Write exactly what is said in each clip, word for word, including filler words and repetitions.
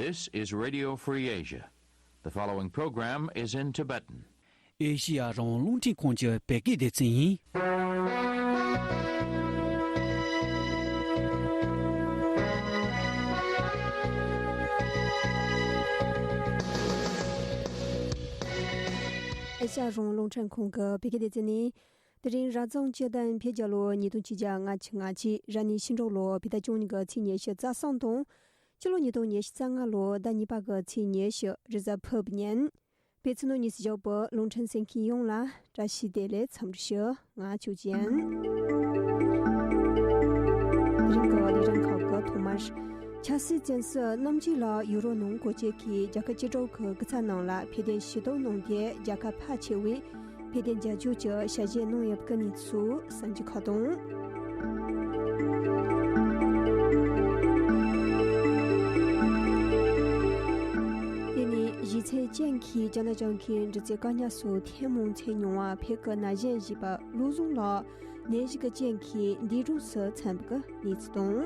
This is Radio Free Asia. The following program is in Tibetan. ཨེ་ཤི་ཡ་རང་དབང་རླུང་འཕྲིན་ཁང་གི་བོད་སྐད་སྡེ་ཚན་ཡིན། ཨེ་ཤ་ཡ་རང་དབང་རླུང་འཕྲིན་ཁང་གི་བོད་སྐད་སྡེ་ཚན་ནས། དེ་རིང་རབ་བྱུང་སྤྱི་ཟླ་བོད་རྒྱལ་ལོ་ཉིས་སྟོང་ཆིག་བརྒྱ་ལྔ་བཅུ་ང་གཅིག་རབ་གནས་ཕྱི་འབྲུག་ལོ་བོད་ཟླ་བཅུ་གཉིས་ཀྱི་ཚེས་ཉི་ཤུ་རྩ་གསུམ་དང་། སྤྱི་ལོ་ཉིས་སྟོང་ཉི་ཤུ་རྩ་ལྔ་ལོ་ཟླ་གཉིས་པ་གི་ཚེས་ཉི་ཤུ་རེས་གཟའ་ཕུར་བུ་ཉིན། བོད་ཕྱི་ནང་གཉིས་སུ་བཞུགས་པའི་རླུང་འཕྲིན་གསན་མཁན་ཡོངས་ལ་བཀྲ་ཤིས་བདེ་ལེགས་འཚམས་འདྲི་ཞུ། ང་ཆོས་ཅན། དེ་རིང་གི་ལས་རིམ་ཁག་གི་ཐོག་མར། ཆབ་སྲིད་བཙོན་ཟུར་རྣམ་རྒྱལ་ལགས་ཡུ་རོབ་ནང་སྐོར་སྐྱོད་ཀྱིས་རྒྱལ་ཁབ་བཅུ་དྲུག་གི་སྐུ་ཚབ་རྣམས་ལ་བོད་དོན་ཞུ་གཏུག་གནང་སྟེ། རྒྱལ་ཁབ་ཕར་ཕྱོགས་པའི་བོད་དོན་རྒྱབ་སྐྱོར་གྱི་ཞལ་བཞེས་གནང་ཡོད་པའི་གནས་ཚུལ་གསར་འགྱུར་ཁག་དང་། དེ་ནས་གཞི་རྩའི་རྐྱེན་གྱིས་རྒྱ་ནག་གཞུང་གི་འགྲུལ་རྩིས་བཀག་ཉར་སོགས་ཐེངས་མང་ཐེབས་མྱོང་བ་བོད་ཀྱི་ན་གཞོན་གཞས་པ་བློ་བཟང་ལགས། ནད་གཞི་གི་རྐྱེན་གྱིས་འདས་གྲོངས་སུ་ཕྱིན་པའི་གནས་ཚུལ་དང་།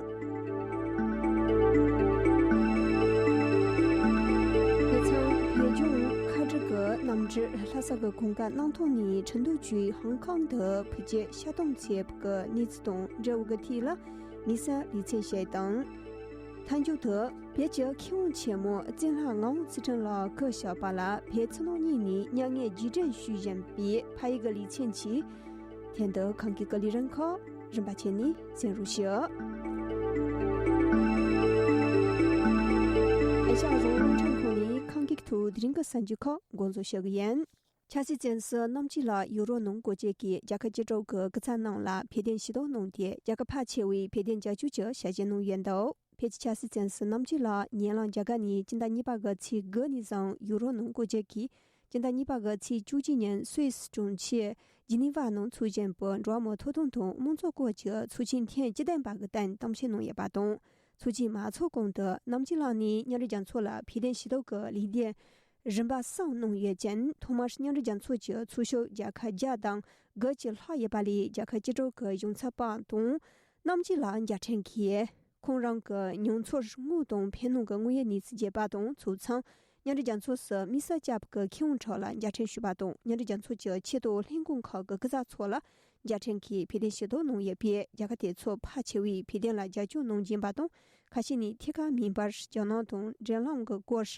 དེ་མཚུངས་བོད་ལྗོངས་ཁ་བྲལ་གྱི་གནམ་གྲུ་ལྷ་ས་གི་གོང་དཀར་གནམ་ཐང་ནས་ཁྲིན་ཏུའུ་ཆུས་ཧོང་ཀོང་དུ་འཕུར་སྐྱོད་ཕྱིར་གཏོང་བྱས་པའི་གནས་ཚུལ་དང་འབྲེལ་བའི་ཐད་ལ་དམིགས་བསལ་ལེ་ཚན་ཞིག་དང་། མཐའ་མཇུག་ཏུ། བོད་ཀྱི་མཁས་དབང་ཆེན་མོ་བཙན་ལྷ་ངག་དབང་ཚུལ་ཁྲིམས་ལགས་སྐུ་གཤེགས་པ་ལ་བོད་ཕྱི་ནང་གཉིས་ནས་མྱ་ངན་རྗེས་དྲན་ཞུ་བཞིན་པའི་ཕ་ཡུལ་གྱི་ལེ་ཚན་གྱི་སྟེང་དུ་ཁམས་སྐད་ཀྱི་ལས་རིམ་ཁག་རིམ་པ་བྱས་ནས་གསན་རོགས་ཞུ། ཨེ་ཤ་ཡ་རང་དབང་རླུང་འཕྲིན་ཁང་ནས་ཁམས་སྐད་ཀྱི་ཐོག་དེ་རིང་གི་གསར་འགྱུར་ཁག་འགོ་འཛུགས་ཞུ་གི་ཡིན། ཆབ་སྲིད་བཙོན་ཟུར་རྣམ་རྒྱལ་ལགས་ཡུ་རོབ་ནང་སྐོར་སྐྱོད་ཀྱིས་རྒྱལ་ཁབ་བཅུ་དྲུག་གི་སྐུ་ཚབ་རྣམས་ལ་བོད་དོན་ཞུ་གཏུག་གནང་སྟེ། རྒྱལ་ཁབ་ཕར་ཕྱོགས་པའི་བོད་དོན་རྒྱབ་སྐྱོར་གྱི་ཞལ་བཞེས་གནང་ཡོད་འདུག་བོད་ཀྱི་ཆབ་སྲིད་བཙོན་ཟུར་རྣམ་རྒྱལ་ལགས་ཉེ་ལམ་རྒྱ་གར་ནས་སྤྱི་ཟླ་གཉིས་པ་གི་ཚེས་དགུ་ནས་བཟུང་ཡུ་རོབ་ནང་སྐོར་སྐྱོད་ཀྱིས། སྤྱི་ཟླ་གཉིས་པ་གི་ཚེས་བཅུ་གཅིག་ཉིན་སུད་སི་གྲོང་ཁྱེར་ཇི་ནི་ཝ་ནང་འཚོགས་བཞིན་པའི་འགྲོ་བ་མིའི་ཐོབ་ཐང་དང་དམངས་གཙོ་སྐོར་གྱི་ཚོགས་ཆེན་ཐེངས་བཅུ་བདུན་པ་གི་སྟེང་གཏམ་བཤད་གནང་ཡོད་པ་དང་། ཚོགས་ཆེན་མ་ཚོགས་གོང་དུ་རྣམ་རྒྱལ་ལགས་ནས་མཉམ་འབྲེལ་རྒྱལ་ཚོགས་ལ་བོད་དོན་ཞུ་གཏུག་གི་ལས་དོན་རིམ་པ་གསུམ་གནང་ཡོད་ཅིང་། ཐོག་མར་མཉམ་འབྲེལ་རྒྱལ་ཚོགས་ཀྱི་ཚོགས་ཞབས་རྒྱལ་ཁབ་བརྒྱ་དང་དགུ་ཅུ་ལྷག་ཡོད་པ་ལས། རྒྱལ་ཁབ་བཅུ་དྲུག་གི་གཞུང་ཚབ་པ་དང་རྣམ་རྒྱལ་ལགས་མཇལ་འཕྲད་མཁན། ཁོང་རང་གི་མྱོང་ཚོར་དངོས་དང་ཕན་གནང་གི་དངོས་ཡོད་གནས་ཚུལ་བརྗོད་པ་དང་ཚོགས་མཚམས། མཉམ་འབྲེལ་རྒྱལ་ཚོགས་སུ་དམིགས་བསལ་བཅར་བའི་མཁས་དབང་ཁག་ལ་མཇལ་འཕྲད་ཞུས་པ་དང་། མཉམ་འབྲེལ་རྒྱལ་ཚོགས་ཀྱི་ཆེས་མཐོའི་ལྷན་ཁང་ཁག་གི་སྐུ་ཚབ་ཚོ་ལ་མཇལ་འཕྲད་མཁན་བོད་དོན་ཞུ་གཏུག་གནང་ཡོད་པས། རྒྱལ་ཁབ་དེ་ཚོ་ཕར་ཕྱོགས་པའི་བོད་དོན་ལ་རྒྱབ་སྐྱོར་གནང་བཞིན་པ་དང་། ཁ་ཤས་ནས་ཐད་ཀར་མིན་པར་རྒྱ་ནག་དང་འབྲེལ་ལམ་གྱི་སྐོར་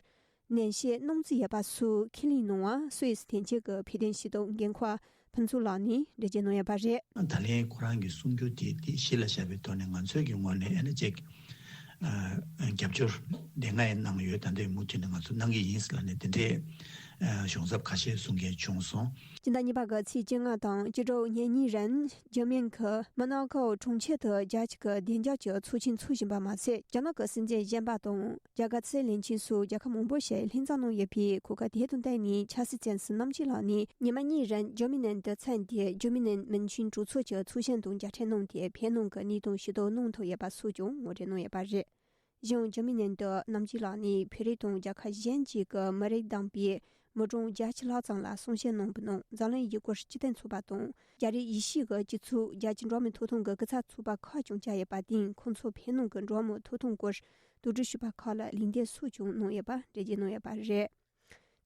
ནན་བཤད་གནང་རྩིས་ཡོད་པ་སོགས་ཁས་ལེན་གནང་བ། སུད་སི་དོན་གཅོད་ཀྱི་བོད་དོན་ཞུ་གཏུག་འགན་འཁུར་བ་ཕུན་ཚོགས་ལགས་ནས་འགྲེལ་བརྗོད་གནང་ཡོད་པ་རེད། ད་ལན་ཁོ་རང་གི་གསུང་རྒྱུ་དེ་དེ་གཞི་ལ་བཞག་པའི་ཐོག་ནས་ང་ཚོའི་གི་ངོས་ནས་ཨ་ནི་ཅིག་ཨ་རྒྱབ་སྐྱོར་དེ་སྔ་ཡང་གནང་ཡོད། ད་ལྟའི་མུ་མཐུད་ནས་ང་ཚོ་གནང་གི་ཡིན་ལབ་ནས་དེ་འདྲའི་ཨ་གཞུང་ཚབ་ཁ་ཤས་གསུང་མཁན་བྱུང་སོང་། སྤྱི་ཟླ་གཉིས་པ་གི་ཚེས་བཅོ་ལྔ་དང་བཅུ་དྲུག་ཉིན་གཉིས་རིང་འཇར་མན་གྱི་མོ་ན་ཀོ་གྲོང་ཁྱེར་དུ་རྒྱལ་སྤྱི་གི་བདེ་འཇགས་ཀྱི་ཚོགས་ཆེན་འཚོགས་བཞིན་པ་མ་ཟད། རྒྱ་ནག་གི་སྲིད་འཛིན་གཞོན་པ་དང་། རྒྱ་གར་སྲིད་བློན་ཆེན་སོགས་རྒྱལ་ཁབ་མང་པོ་ཞིག་ལྷན་འཛོམས་གནང་ཡོད་པས། གོ་སྐབས་དེ་དང་བསྟུན་ནས་ཆབ་སྲིད་བཙོན་ཟུར་རྣམ་རྒྱལ་ལགས་ནས་ཉི་མ་གཉིས་རིང་འཇར་མ་ནི་ནང་དུ་ཚུད་དེ། འཇར་མ་ནི་མི་ཆོས་གྲོས་ཚོགས་ཀྱི་ཚོགས་ཆེན་དང་མཇལ་འཕྲད་གནང་སྟེ། བོད་ནང་གི་གནས་སྟངས་ཞུ་གཏུག་གནང་ཐུབ་ཡོད་པ་སོགས་ཀྱང་ངོ་སྤྲོད་གནང་ཡོད་པ་རེད། གཞན་འཇར་མ་ནི་ནང་དུ་རྣམ་རྒྱལ་ལགས་ནས་བོད་རིགས་དང་རྒྱལ་ཁབ་གཞན་གཅིག་གི་མི་རིགས་བདམས་པའི་མི་གྲངས་བརྒྱད་ཅུ་ལྷག་ཙམ་ལ་གསུང་བཤད་གནང་བ་ནང་། འཛམ་གླིང་ཡུལ་སྐོར་སྤྱི་མཐུན་ཚོགས་པ་དང་། རྒྱ་རིགས་ཡེ་ཤུ་གི་སྤྱི་ཚོགས། རྒྱལ་སྤྱིའི་འགྲོ་བ་མིའི་ཐོབ་ཐང་གི་སྐུ་ཚབ་ཚོགས་པ་ཁག་ཀྱང་བཅར་ཡོད་པ་དང་། ཁོང་ཚོས་བོད་ནང་གི་འགྲོ་བ་མིའི་ཐོབ་ཐང་སྐོར་དོགས་འདྲི་ཞུས་པ་ཁག་ལ་ལན་འདེབས་སོགས་ཀྱང་གནང་ཡོད་པ་འགྲེལ་བརྗོད་གནང་ཡོད་པ་རེད།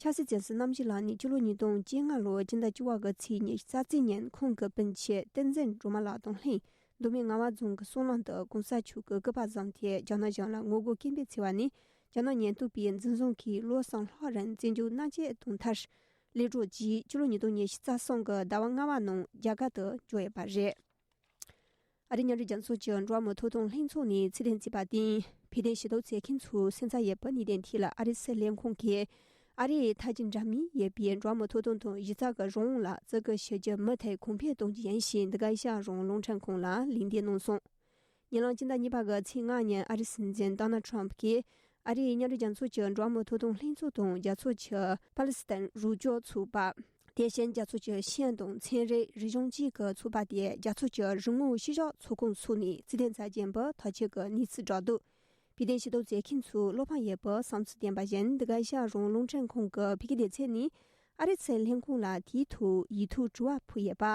ཆབ་སྲིད་བཙོན་ཟུར་རྣམ་རྒྱལ་ལགས་ནས་སྤྱི་ལོ་ཉིས་སྟོང་བཅོ་ལྔ་ལོའི་སྤྱི་ཟླ་བཅུ་པ་གི་ཚེས་ཉི་ཤུ་རྩ་གཅིག་ཉིན་ཁོང་གི་སྤུན་མཆེད་བསྟན་འཛིན་སྒྲོལ་མ་ལགས་དང་ལྷན། མདོ་སྨད་ངག་དབང་རྫོང་གི་སོང་ལམ་དུ་གོང་ས་མཆོག་གི་སྐུ་པར་བཟུང་སྟེ། རྒྱ་ནག་གཞུང་ལ་ངོ་རྒོལ་སྐད་འབོད་བྱས་པ་ནས། རྒྱ་ནག་ཉེན་རྟོག་པས་འཛིན་བཟུང་གིས་ལོ་གསུམ་ལྷག་རིང་བཙོན་འཇུག་མནར་གཅོད་བཏང་མཐར། གློད་གྲོལ་རྗེས་སྤྱི་ལོ་ཉིས་སྟོང་ཉི་ཤུ་རྩ་གསུམ་གི་ཟླ་བ་ལྔ་པ་ནང་རྒྱ་གར་དུ་འབྱོར་ཡོད་པ་རེད། ཨ་རིའི་མཉམ་འབྲེལ་རྒྱལ་ཚོགས་ཀྱི་འགྲོ་བ་མིའི་ཐོབ་ཐང་ལྷན་ཚོགས་ནས་ཚུལ་ལྡན་བརྩིས་པ་དང་། བོད་དོན་ཞུ་གཏུག་བྱེད་མཁན་ཚོའི་སེམས་འཚབ་ཡོད་པའི་གནད་དོན་ཐད་ལ། ཨ་རིའི་སྲིད་བློན་ཁང་གིས། ཨ་རིའི་ཐབས་ཇུས་འདྲ་མིན་ཡོད་པའི་འགྲོ་བ་མིའི་ཐོབ་ཐང་དང་གཞི་རྩ་གི་རང་དབང་ལ་བརྩི་བཀུར་ཞུ་རྒྱུ་མུ་མཐུད་གོང་འཕེལ་གཏོང་རྒྱུ་ཡིན་ཞེས། འདི་ག་ཨེ་ཤ་ཡ་རང་དབང་རླུང་འཕྲིན་ཁང་ལ་ལན་འདེབས་གནང་སོང་། ཉེ་ལམ་སྤྱི་ཟླ་གཉིས་པ་གི་ཚེས་ལྔ་ཉིན། ཨ་རིའི་སྲིད་འཛིན་ཌོ་ནལ་ཊམ་གྱིས། ཨ་རིའི་མཉམ་འབྲེལ་རྒྱལ་ཚོགས་ཀྱི་འགྲོ་བ་མིའི་ཐོབ་ཐང་ལྷན་ཚོགས་དང་། རྒྱལ་ཚོགས་ཀྱི་ཕཱ་ལེ་སི་ཐན་རོགས་སྐྱོར་ཚོགས་པ། དེ་བཞིན་རྒྱལ་ཚོགས་ཀྱི་ཤིན་དང་ཚན་རིག་རིག་གཞུང་བཅས་ཀྱི་ཚོགས་པ་དེ། རྒྱལ་ཚོགས་ཀྱི་རིག་དངོས་ཤུལ་བཞག་ཚོགས་ཁང་སོགས་ནས་ཚུལ་ལྡན་མཛད་རྗེས་པའི་ཐག་གཅོད་ཀྱི་གནས་ཚུལ་བསྒྲགས་འདུག་བོད་དོན་ཞུ་གཏུག་བྱེད་མཁན་ཚོས་བློ་ཕམ་ཡོད་པའི་བསམ་ཚུལ་བཏོན་པ་བཞིན། འདི་ག་ཨེ་ཤ་ཡ་རང་དབང་རླུང་འཕྲིན་ཁང་གི་བོད་སྐད་སྡེ་ཚན་ནས་ཨ་རིའི་ཚོའི་ལྷན་ཁང་ལ་དེའི་ཐོག་ཡིག་ཐོག་དྲི་བ་ཕུལ་ཡོད་པ།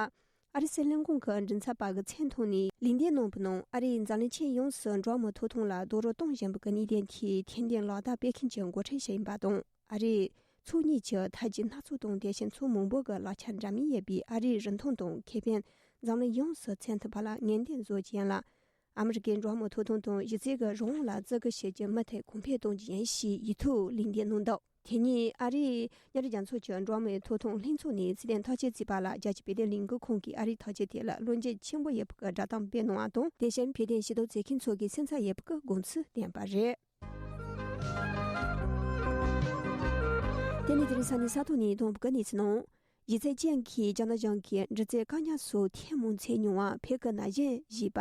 ཨ་རིའི་སྲིད་བློན་ཁང་གི་མགྲིན་ཚབ་པ་གི་མཚན་ཐོག་ནས་ལན་འདེབས་གནང་བའི་ནང་། ཨ་རིས་འཛམ་གླིང་ཁྱོན་ཡོངས་སུ་འགྲོ་བ་མིའི་ཐོབ་ཐང་ལ་རྡོག་རོལ་གཏོང་བཞིན་པའི་གནད་དོན་ཐད་ཐེར་འདོན་ལག་བསྟར་སྤེལ་མཁན་གྱི་འགོ་ཁྲིད་ཞིག་ཡིན་པ་དང་། ཨ་རིས་ཕྱོགས་གཉིས་ཀྱི་ཐབས་ཇུས་སྣ་ཚོགས་དང་། དེ་བཞིན་ཕྱོགས་མང་པོ་གི་ལག་ཆ་འདྲ་མིན་ཡོད་པའི་ཨ་རིའི་རིན་ཐང་དང་ཁེ་ཕན་འཛམ་གླིང་ཡོངས་སུ་མཚོན་ཐུབ་པ་ལ་ངེས་གཏན་བཟོ་རྒྱུ་ཡིན་ལ། ཨ་མི་རི་ཀའི་འགྲོ་བ་མིའི་ཐོབ་ཐང་དང་གཞི་རྩའི་གི་རང་དབང་ལ་བརྩི་བཀུར་བྱེད་རྒྱུ་མུ་མཐུད་གོང་འཕེལ་གཏོང་རྒྱུ་ཡིན་ཞེས་ཡིག་ཐོག་ལན་འདེབས་གནང་འདུག་དེ་ཉིན་ཨ་རིའི་མཉམ་འབྲེལ་རྒྱལ་ཚོགས་ཀྱི་འགྲོ་བ་མིའི་ཐོབ་ཐང་ལྷན་ཚོགས་ནས་ཚེ་བརྟན་ཐག་བཅད་བྱས་པ་ལ། རྒྱལ་སྤྱིའི་བོད་དོན་ལས་འགུལ་ཁང་གིས་ཨ་རིའི་ཐག་གཅོད་དེ་ལ་བློ་འགྱོད་ཆེན་པོ་ཡོད་པའི་བསྒྲགས་གཏམ་སྤེལ་གནང་བ་དང་། དེ་བཞིན་བོད་དོན་ཞུ་གཏུག་བྱེད་མཁན་ཚོ་གིས་སེམས་འཚབ་ཡོད་པའི་དགོངས་ཚུལ་བསྟན་པ་རེད། དེ་ནས་དེ་རིང་ས་གནས་ས་ཐོག་ནས་ཐོན་པའི་གནས་ཚུལ་ནང་། གཞི་རྩའི་རྐྱེན་གྱིས་རྒྱ་ནག་གཞུང་གིས་འདྲི་རྩད་བཀག་ཉར་སོགས་ཐེངས་མང་བྱས་མྱོང་བ་བོད་ཀྱི་ན་གཞོན་བཞི་པ་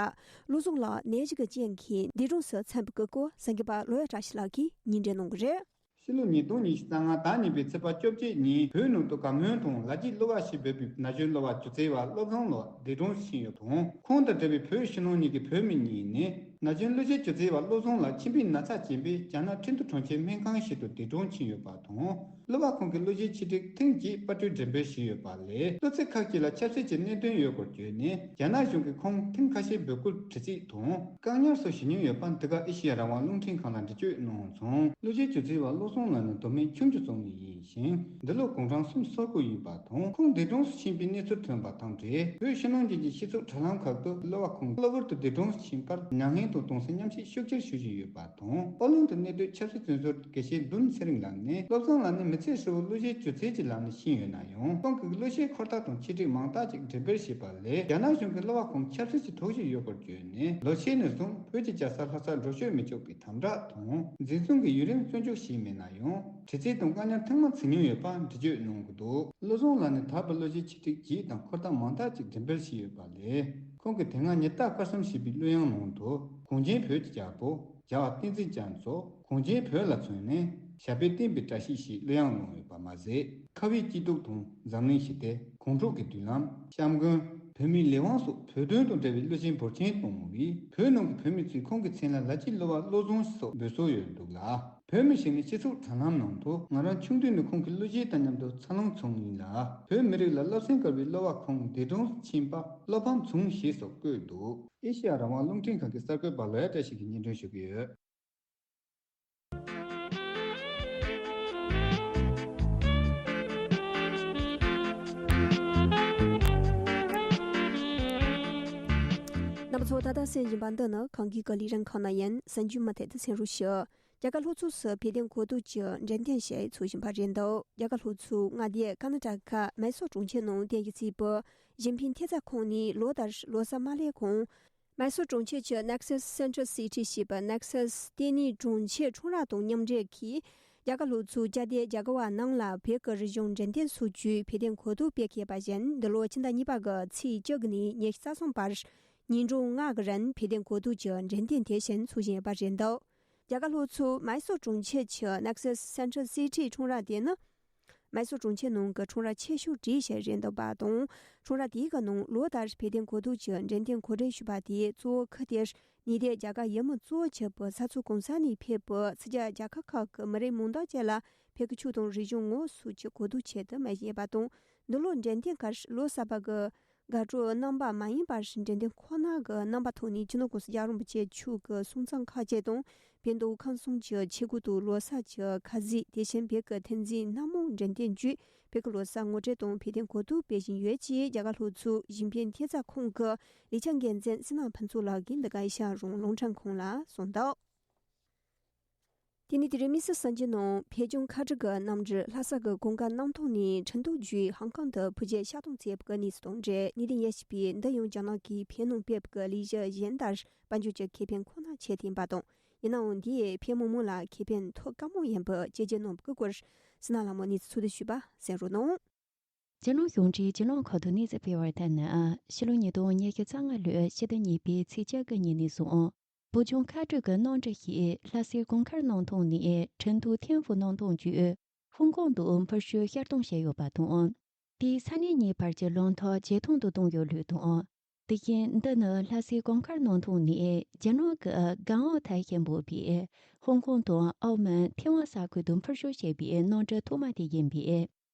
བློ་བཟང་ལགས་ནད་གཞི་གི་རྐྱེན་གྱིས་འདས་གྲོངས་སུ་ཕྱིན་པའི་སྐོར་གསར་འགོད་པ་ལོ་ཡ་བཀྲ་ཤིས་ལགས་ཀྱིས་སྙན་སྒྲོན་གནང་གི་རེད། ཕྱི་ལོ་ཉིས་སྟོང་ཉི་ཤུ་རྩ་ལྔ་ཟླ་གཉིས་པའི་ཚེས་པ་བཅོ་བརྒྱད་ཉིན་བོད་ནང་དུ་བཀའ་མོལ་དང་ལག་བརྗེས་གླུ་བ་ཞེས་འབོད་པའི་ན་གཞོན་གླུ་བ་སྒྱུ་རྩལ་བ་བློ་བཟང་ལགས་འདས་གྲོངས་ཕྱིན་ཡོད་པ་དང་། ཁོང་དང་འབྲེལ་བའི་བོད་ཕྱི་ནང་གཉིས་ཀྱི་བོད་མི་གཉིས་ནི། ན་གཞོན་གླུ་གཞས་སྒྱུ་རྩལ་བ་བློ་བཟང་ལགས་མཆིན་པའི་ན་ཚ་རྐྱེན་པས་རྒྱ་ནག་ཁྲིན་ཏུའུ་གྲོང་ཁྱེར་སྨན་ཁང་ཞིག་ཏུ་འདས་གྲོངས་ཕྱིན་ཡོད་པ་དང་། གླུ་བ་ཁོང་གི་གླུ་གཞས་ཆེད་སྒྲིག་ཐེངས་གཅིག་པར་སྐྲུན་འགྲེམས་སྤེལ་བྱས་ཡོད་པ་ལས། གླུ་ཚིག་ཁག་ཅིག་ལ་ཆབ་སྲིད་ཀྱི་གནད་དོན་ཡོད་སྐོར་བརྗོད་ནས། རྒྱ་ནག་གཞུང་གིས་ཁོང་ཐེངས་ཁ་ཤས་འབོད་སྐུལ་དྲི་རྩད་དང་བཀག་ཉར་སོགས་བྱེད་མྱོང་ཡོད་པ་འདི་ག་ཨེ་ཤེ་ཡ་རང་དབང་རླུང་འཕྲིན་ཁང་ལ་འགྲེལ་བརྗོད་གནང་སོང་། གླུ་གཞས་སྒྱུ་རྩལ་བ་བློ་བཟང་ལགས་ནི་མདོ་སྨད་ཆུང་ཆུ་རྫོང་ནས་ཡིན་ཞིང་། འདི་ལོ་དགུང་གྲངས་སུམ་ཅུ་སོ་དགུ་ཡིན་པ་དང་། ཁོང་འདས་གྲོངས་སུ་ཕྱིན་པའི་གནས་ཚུལ་ཐོན་པ་དང་འབྲེལ། བོད་ཕྱི་ནང་གཉིས་ཀྱི་སྤྱི་ཚོགས་དྲ་ལམ་ཁག་ཏུ་གླུ་བ་ཁོང་གློ་བུར་དུ་འདས་གྲོངས་སུ་ཕྱིན་པར་མྱ་ངན་དང་གདུང་སེམས་མཉམ་སྐྱེད་ཤུགས་ཆེར་ཞུ་བཞིན་ཡོད་པ་དང་། ཨོ་གླིང་དུ་གནས་སྡོད་ཆབ་སྲིད་བཙོན་ཟུར་དགེ་བཤེས་འབུམ་ཚེ་རིང་ལགས་ནས། བློ་བཟང་ལགས་ནི་མི་ཚེ་ཧྲིལ་པོ་གླུ་གཞས་སྒྱུ་རྩལ་གྱི་ལམ་ནས་ཕྱིན་ཡོད་ན་ཡང་། ཁོང་གི་གླུ་གཞས་འཁོར་ཐག་དང་ཆེད་སྒྲིག་མང་དག་ཅིག་འགྲེམས་སྤེལ་བྱས་པ་ལས། རྒྱ་ནག་གཞུང་གིས་གླུ་བ་ཁོང་ཆབ་སྲིད་ཀྱི་དོགས་གཞི་ཡོད་སྐོར་བརྗོད་ནས། ལོ་ཤས་ནས་བཟུང་བོད་ཀྱི་རྒྱལ་ས་ལྷ་སར་འགྲོ་བསྐྱོད་མི་ཆོག་པའི་དམ་དྲག་དང་། འཛིན་བཟུང་གིས་ཡུན་རིང་བཙོན་འཇུག་བྱས་མེད་ན་ཡང་། དྲི་རྩད་དང་བཀའ་ཉར་ཐེངས་མང་བྱེད་མྱོང་ཡོད་པ་འགྲེལ་བརྗོད་གནང་གི་འདུག་བློ་བཟང་ལགས་ནི་ད་བར་གླུ་གཞས་ཆེད་སྒྲིག་བརྒྱད་དང་འཁོར་ཐག་མང་དག་ཅིག་འགྲེམས་སྤེལ་བྱས་ཡོད་པ་ལས། ཁོང་གིས་དེ་སྔ་ཉི་ཟླ་སྐར་གསུམ་ཞེས་པའི་གླུ་དབྱངས་ནང་དུ། གངས་ཅན་བོད་ཀྱི་རྒྱལ་པོ། རྒྱལ་བ་བསྟན་འཛིན་རྒྱ་མཚོ། གངས་ཅན་བོད་ལ་མཚོན་ནས། ཞབས་པད་བརྟན་པའི་བཀྲ་ཤིས་ཞེས་གླུ་དབྱངས་གནང་ཡོད་པ་མ་ཟད། ཁ་བའི་སྐྱིད་སྡུག་དང་འཛམ་གླིང་ཞི་བདེ། གངས་ཕྲུག་གི་མདུན་ལམ། བྱམས་མགོན། བོད་མིའི་ལས་དབང་སོགས་བོད་དོན་དང་འབྲེལ་བའི་གླུ་ཆེན་འབོར་ཆེན་བཏང་བས། བོད་ནང་གི་བོད་མི་ཚོས་ཁོང་གི་མཚན་ལ་ལ་སྐྱིད་གླུ་བ་བློ་བཟང་སོགས་འབོད་སྲོལ་ཡོད་འདུག་ལ། བོད་མི་ཞིག་ནི་སྤྱི་ཚོགས་དྲ་ལམ་ནང་དུ། ང་རང་ཆུང་དུས་ནས་ཁོང་གི་གླུ་གཞས་དང་མཉམ་དུ་འཚར་ལོངས་བྱུང་ཡིན་ལ། བོད་མི་རིགས་ལ་བསླབ་སེམས་དཀར་བའི་གླུ་བ་ཁོང་འདས་གྲོངས་སུ་ཕྱིན་པ་བློ་ཕམ་བྱུང་ཞེས་སོགས་བཀོད་འདུག་ཨེ་ཤེ་ཡ་རང་དབང་རླུང་འཕྲིན་ཁང་གི་གསར་འགོད་པ་ལོ་ཡ་བཀྲ་ཤིས་ཀྱིས་སྙན་སྒྲོན་ཞུ་གི་ཡོད། རྣམ་པ་ཚོ་ད་ལྟ་གསན་བཞིན་པ་འདི་ནི་གངས་སྐྱིད་ཀྱི་ལས་རིམ་ཁག་ནང་ཡིན། གསན་རྒྱུ་མུ་མཐུད་དུ་གསན་རོགས་ཞུ། རྒྱ་གར་ལྷོ་ཕྱོགས་སུ་བོད་དོན་གོ་བསྡུར་གྱི་འགྲེམས་སྟོན་ཞིག་འཚོགས་བཞིན་པ་རེད་འདུག་རྒྱ་གར་ལྷོ་ཕྱོགས་མངའ་སྡེ་ཀར་ན་ཊ་ཀ་མའི་སོར་གྲོང་ཁྱེར་ནང་དེ་ཡི་རྩིས་པོ་ཞིན་ཕིན་ཐེབས་རྩ་ཁང་ནས་ལོ་ལྟར་ལོ་གསར་མ་སླེབས་གོང་། མའི་སོར་གྲོང་ཁྱེར་གྱི་Nexus Central City ཞེས་པ། Nexus ལྟེ་གནས་གྲོང་ཁྱེར་ཁྲོམ་ར་དང་མཉམ་འབྲེལ་གྱིས། རྒྱ་གར་ལྷོ་ཕྱོགས་བཅའ་སྡོད་རྒྱ་གར་བ་རྣམས་ལ་བོད་ཀྱི་རིག་གཞུང་འགྲེམས་སྟོན་སོགས་ཀྱི་བོད་དོན་གོ་བསྡུར་སྤེལ་གྱི་ཡོད་པ་བཞིན། འདི་ལོ་ཕྱི་ཟླ་གཉིས་པ་གི་ཚེས་བཅུ་དགུ་ནས་ཉི་ཤུ་རྩ་གསུམ་བར། ཉིན་གྲངས་ལྔ་གི་རིང་བོད་དོན་གོ་བསྡུར་གྱི་འགྲེམས་སྟོན་དེ་བཞིན་འཚོགས་བཞིན་ཡོད་པ་རེད་འདུག་རྒྱ་གར་ལྷོ་ཕྱོགས་མའི་སོར་གྲོང་ཁྱེར་གྱི་Nexus Central City ཁྲོམ་ར་དེ་ནི། མའི་སོར་གྲོང་ཁྱེར་ནང་གི་ཁྲོམ་ར་ཆེ་ཤོས་གྲས་ཤིག་རེད་འདུག་པ་དང་། ཁྲོམ་ར་དེའི་གི་ནང་ལོ་ལྟར་བོད་དོན་གོ་བསྡུར་གྱི་འགྲེམས་སྟོན་གོ་སྒྲིག་ཞུས་པ་དེའི་གཙོ་བོ་ཁུར་དེ། ཉེ་འདབས་རྒྱ་གར་ཡུལ་མི་གཙོ་བོ་གྱུར་པའི་ས་ཕྱོགས་གང་ས་ནས་ཕེབས་པའི་ཕྱི་རྒྱལ་རྒྱལ་ཁབ་ཁག་གི་མི་རིགས་མང་དག་ཅིག་ལ་བོད་ཀྱི་ཆོས་དང་རིག་གཞུང་ངོ་བོ་སོགས་ཀྱི་གོ་བསྡུར་ཆེད་དུ་མ་ཡིན་པ་དང་། འདི་ལོ་འགྲེམས་སྟོན་ཁར་ལོ་གསར་པ་གི་དགའ་སྤྲོའི་རྣམ་པ་མ་ཡིན་པར། འགྲེམས་སྟོན་ཁོ་ན་གི་རྣམ་པ་ཐོག་ནས་སྤྱི་ནོར་༸གོང་ས་༸རྒྱལ་བ་རིན་པོ་ཆེ་མཆོག་གི་གསུང་རྩོམ་ཁག་ཅིག་དང་། བོད་མདོ་དབུས་ཁམས་གསུམ་གྱི་ཆས་གོས་དང་ལོ་གསར་གྱི་ཁ་ཟས། དེ་བཞིན་བོད་ཀྱི་ཐོན་རྫས་སྣ་མང་འགྲེམས་སྟོན་བརྒྱུད། བོད་ཀྱི་ལོ་གསར་ངོ་སྤྲོད་དང་བོད་དོན་གོ་བསྡུར་སྤེལ་བཞིན་ཡོད་ཅེས་རྒྱ་གར་ལྷོ་ཕྱོགས་ཞིན་ཕིན་ཐེབས་རྩ་ཁང་གི་ལས་བྱེད་འགན་འཛིན་བསོད་ནམས་ཕུན་ཚོགས་ལགས་ཀྱིས་འདི་ག་ཨེ་ཤ་ཡ་རང་དབང་རླུང་འཕྲིན་ཁང་ལ་གསུངས་འདུག་དེ་ནས་དེ་རིང་དམིགས་བསལ་གསར་འགྱུར་ནང་བོད་ལྗོངས་ཁ་བྲལ་གྱི་གནམ་གྲུ་ལྷ་ས་གི་གོང་དཀར་གནམ་ཐང་ནས་ཁྲིན་ཏུའུ་བརྒྱུད་ཧང་ཀང་དུ་འཕུར་སྐྱོད་ཕྱིར་གཏོང་བྱས་པའི་གནས་ཚུལ་དང་འབྲེལ། གནད་དོན་དབྱེ་ཞིབ་པས་འདི་ཡང་རྒྱ་ནག་གིས་བོད་ནང་སྤེལ་བའི་ལས་གཞི་གཞན་དང་དཔལ་འབྱོར་གྱི་ཁེ་ཕན་ཁོ་ན་ཆེད་དུ་ཡིན་པ་དང་། ཡིན་ནའང་འདིས་བོད་མི་མང་ལ་ཁེ་ཕན་ཐོབ་དཀའ་མོ་ཡིན་པའི་བཅོས་བསྒྱུར་གནང་བའི་སྐོར། སི་ན་ལྷ་མོ་གནས་ཚུལ་ཕྱོགས་བསྡུས་ཞུས་པ་གསན་རོགས་གནང་། རྒྱལ་ནང་གཞུང་འབྲེལ་རྒྱལ་ནང་ཁག་ཏུ་གནས་ཚུལ་སྤེལ་བར་ལྟར་ན། ཕྱི་ལོ་ཉིས་སྟོང་ཉི་ཤུ་རྩ་ལྔ་ལོའི་ཕྱི་ཟླ་གཉིས་པའི་ཚེས་བཅོ་དགུ་ཉིན་ནས་བཟུང་། བོད་ལྗོངས་ཁ་བྲལ་གྱི་གནམ་གྲུ་ཞིག་ལྷ་སའི་གོང་དཀར་གནམ་ཐང་ནས་ཁྲིན་ཏུའུ་ཐེམ་ཧྥུ་གནམ་ཐང་བརྒྱུད་ཧོང་ཀོང་དུ་འཕུར་སྐྱོད་ཕྱིར་གཏོང་བྱས་ཡོད་པ་དང་། དེས་ས་གནས་གཉིས་བར་གྱི་གླེང་སྟེགས་ཇེ་ཐང་དུ་གཏོང་ཡོད་ལུགས་དང་། དེ་བཞིན་འདི་ནི་ལྷ་སའི་གོང་དཀར་གནམ་ཐང་ནས་རྒྱ་ནག་གི་གྷང་ཨོ་ཐའེ་ཞེས་འབོད་པའི་ཧོང་ཀོང་དང་ཨའོ་མོན་ཐེ་ཝན་ས་ཁུལ་དུ་འཕུར་སྐྱོད་བྱས་པའི་གནམ་གྲུ་ཐོག་མ་དེ་ཡིན་པས།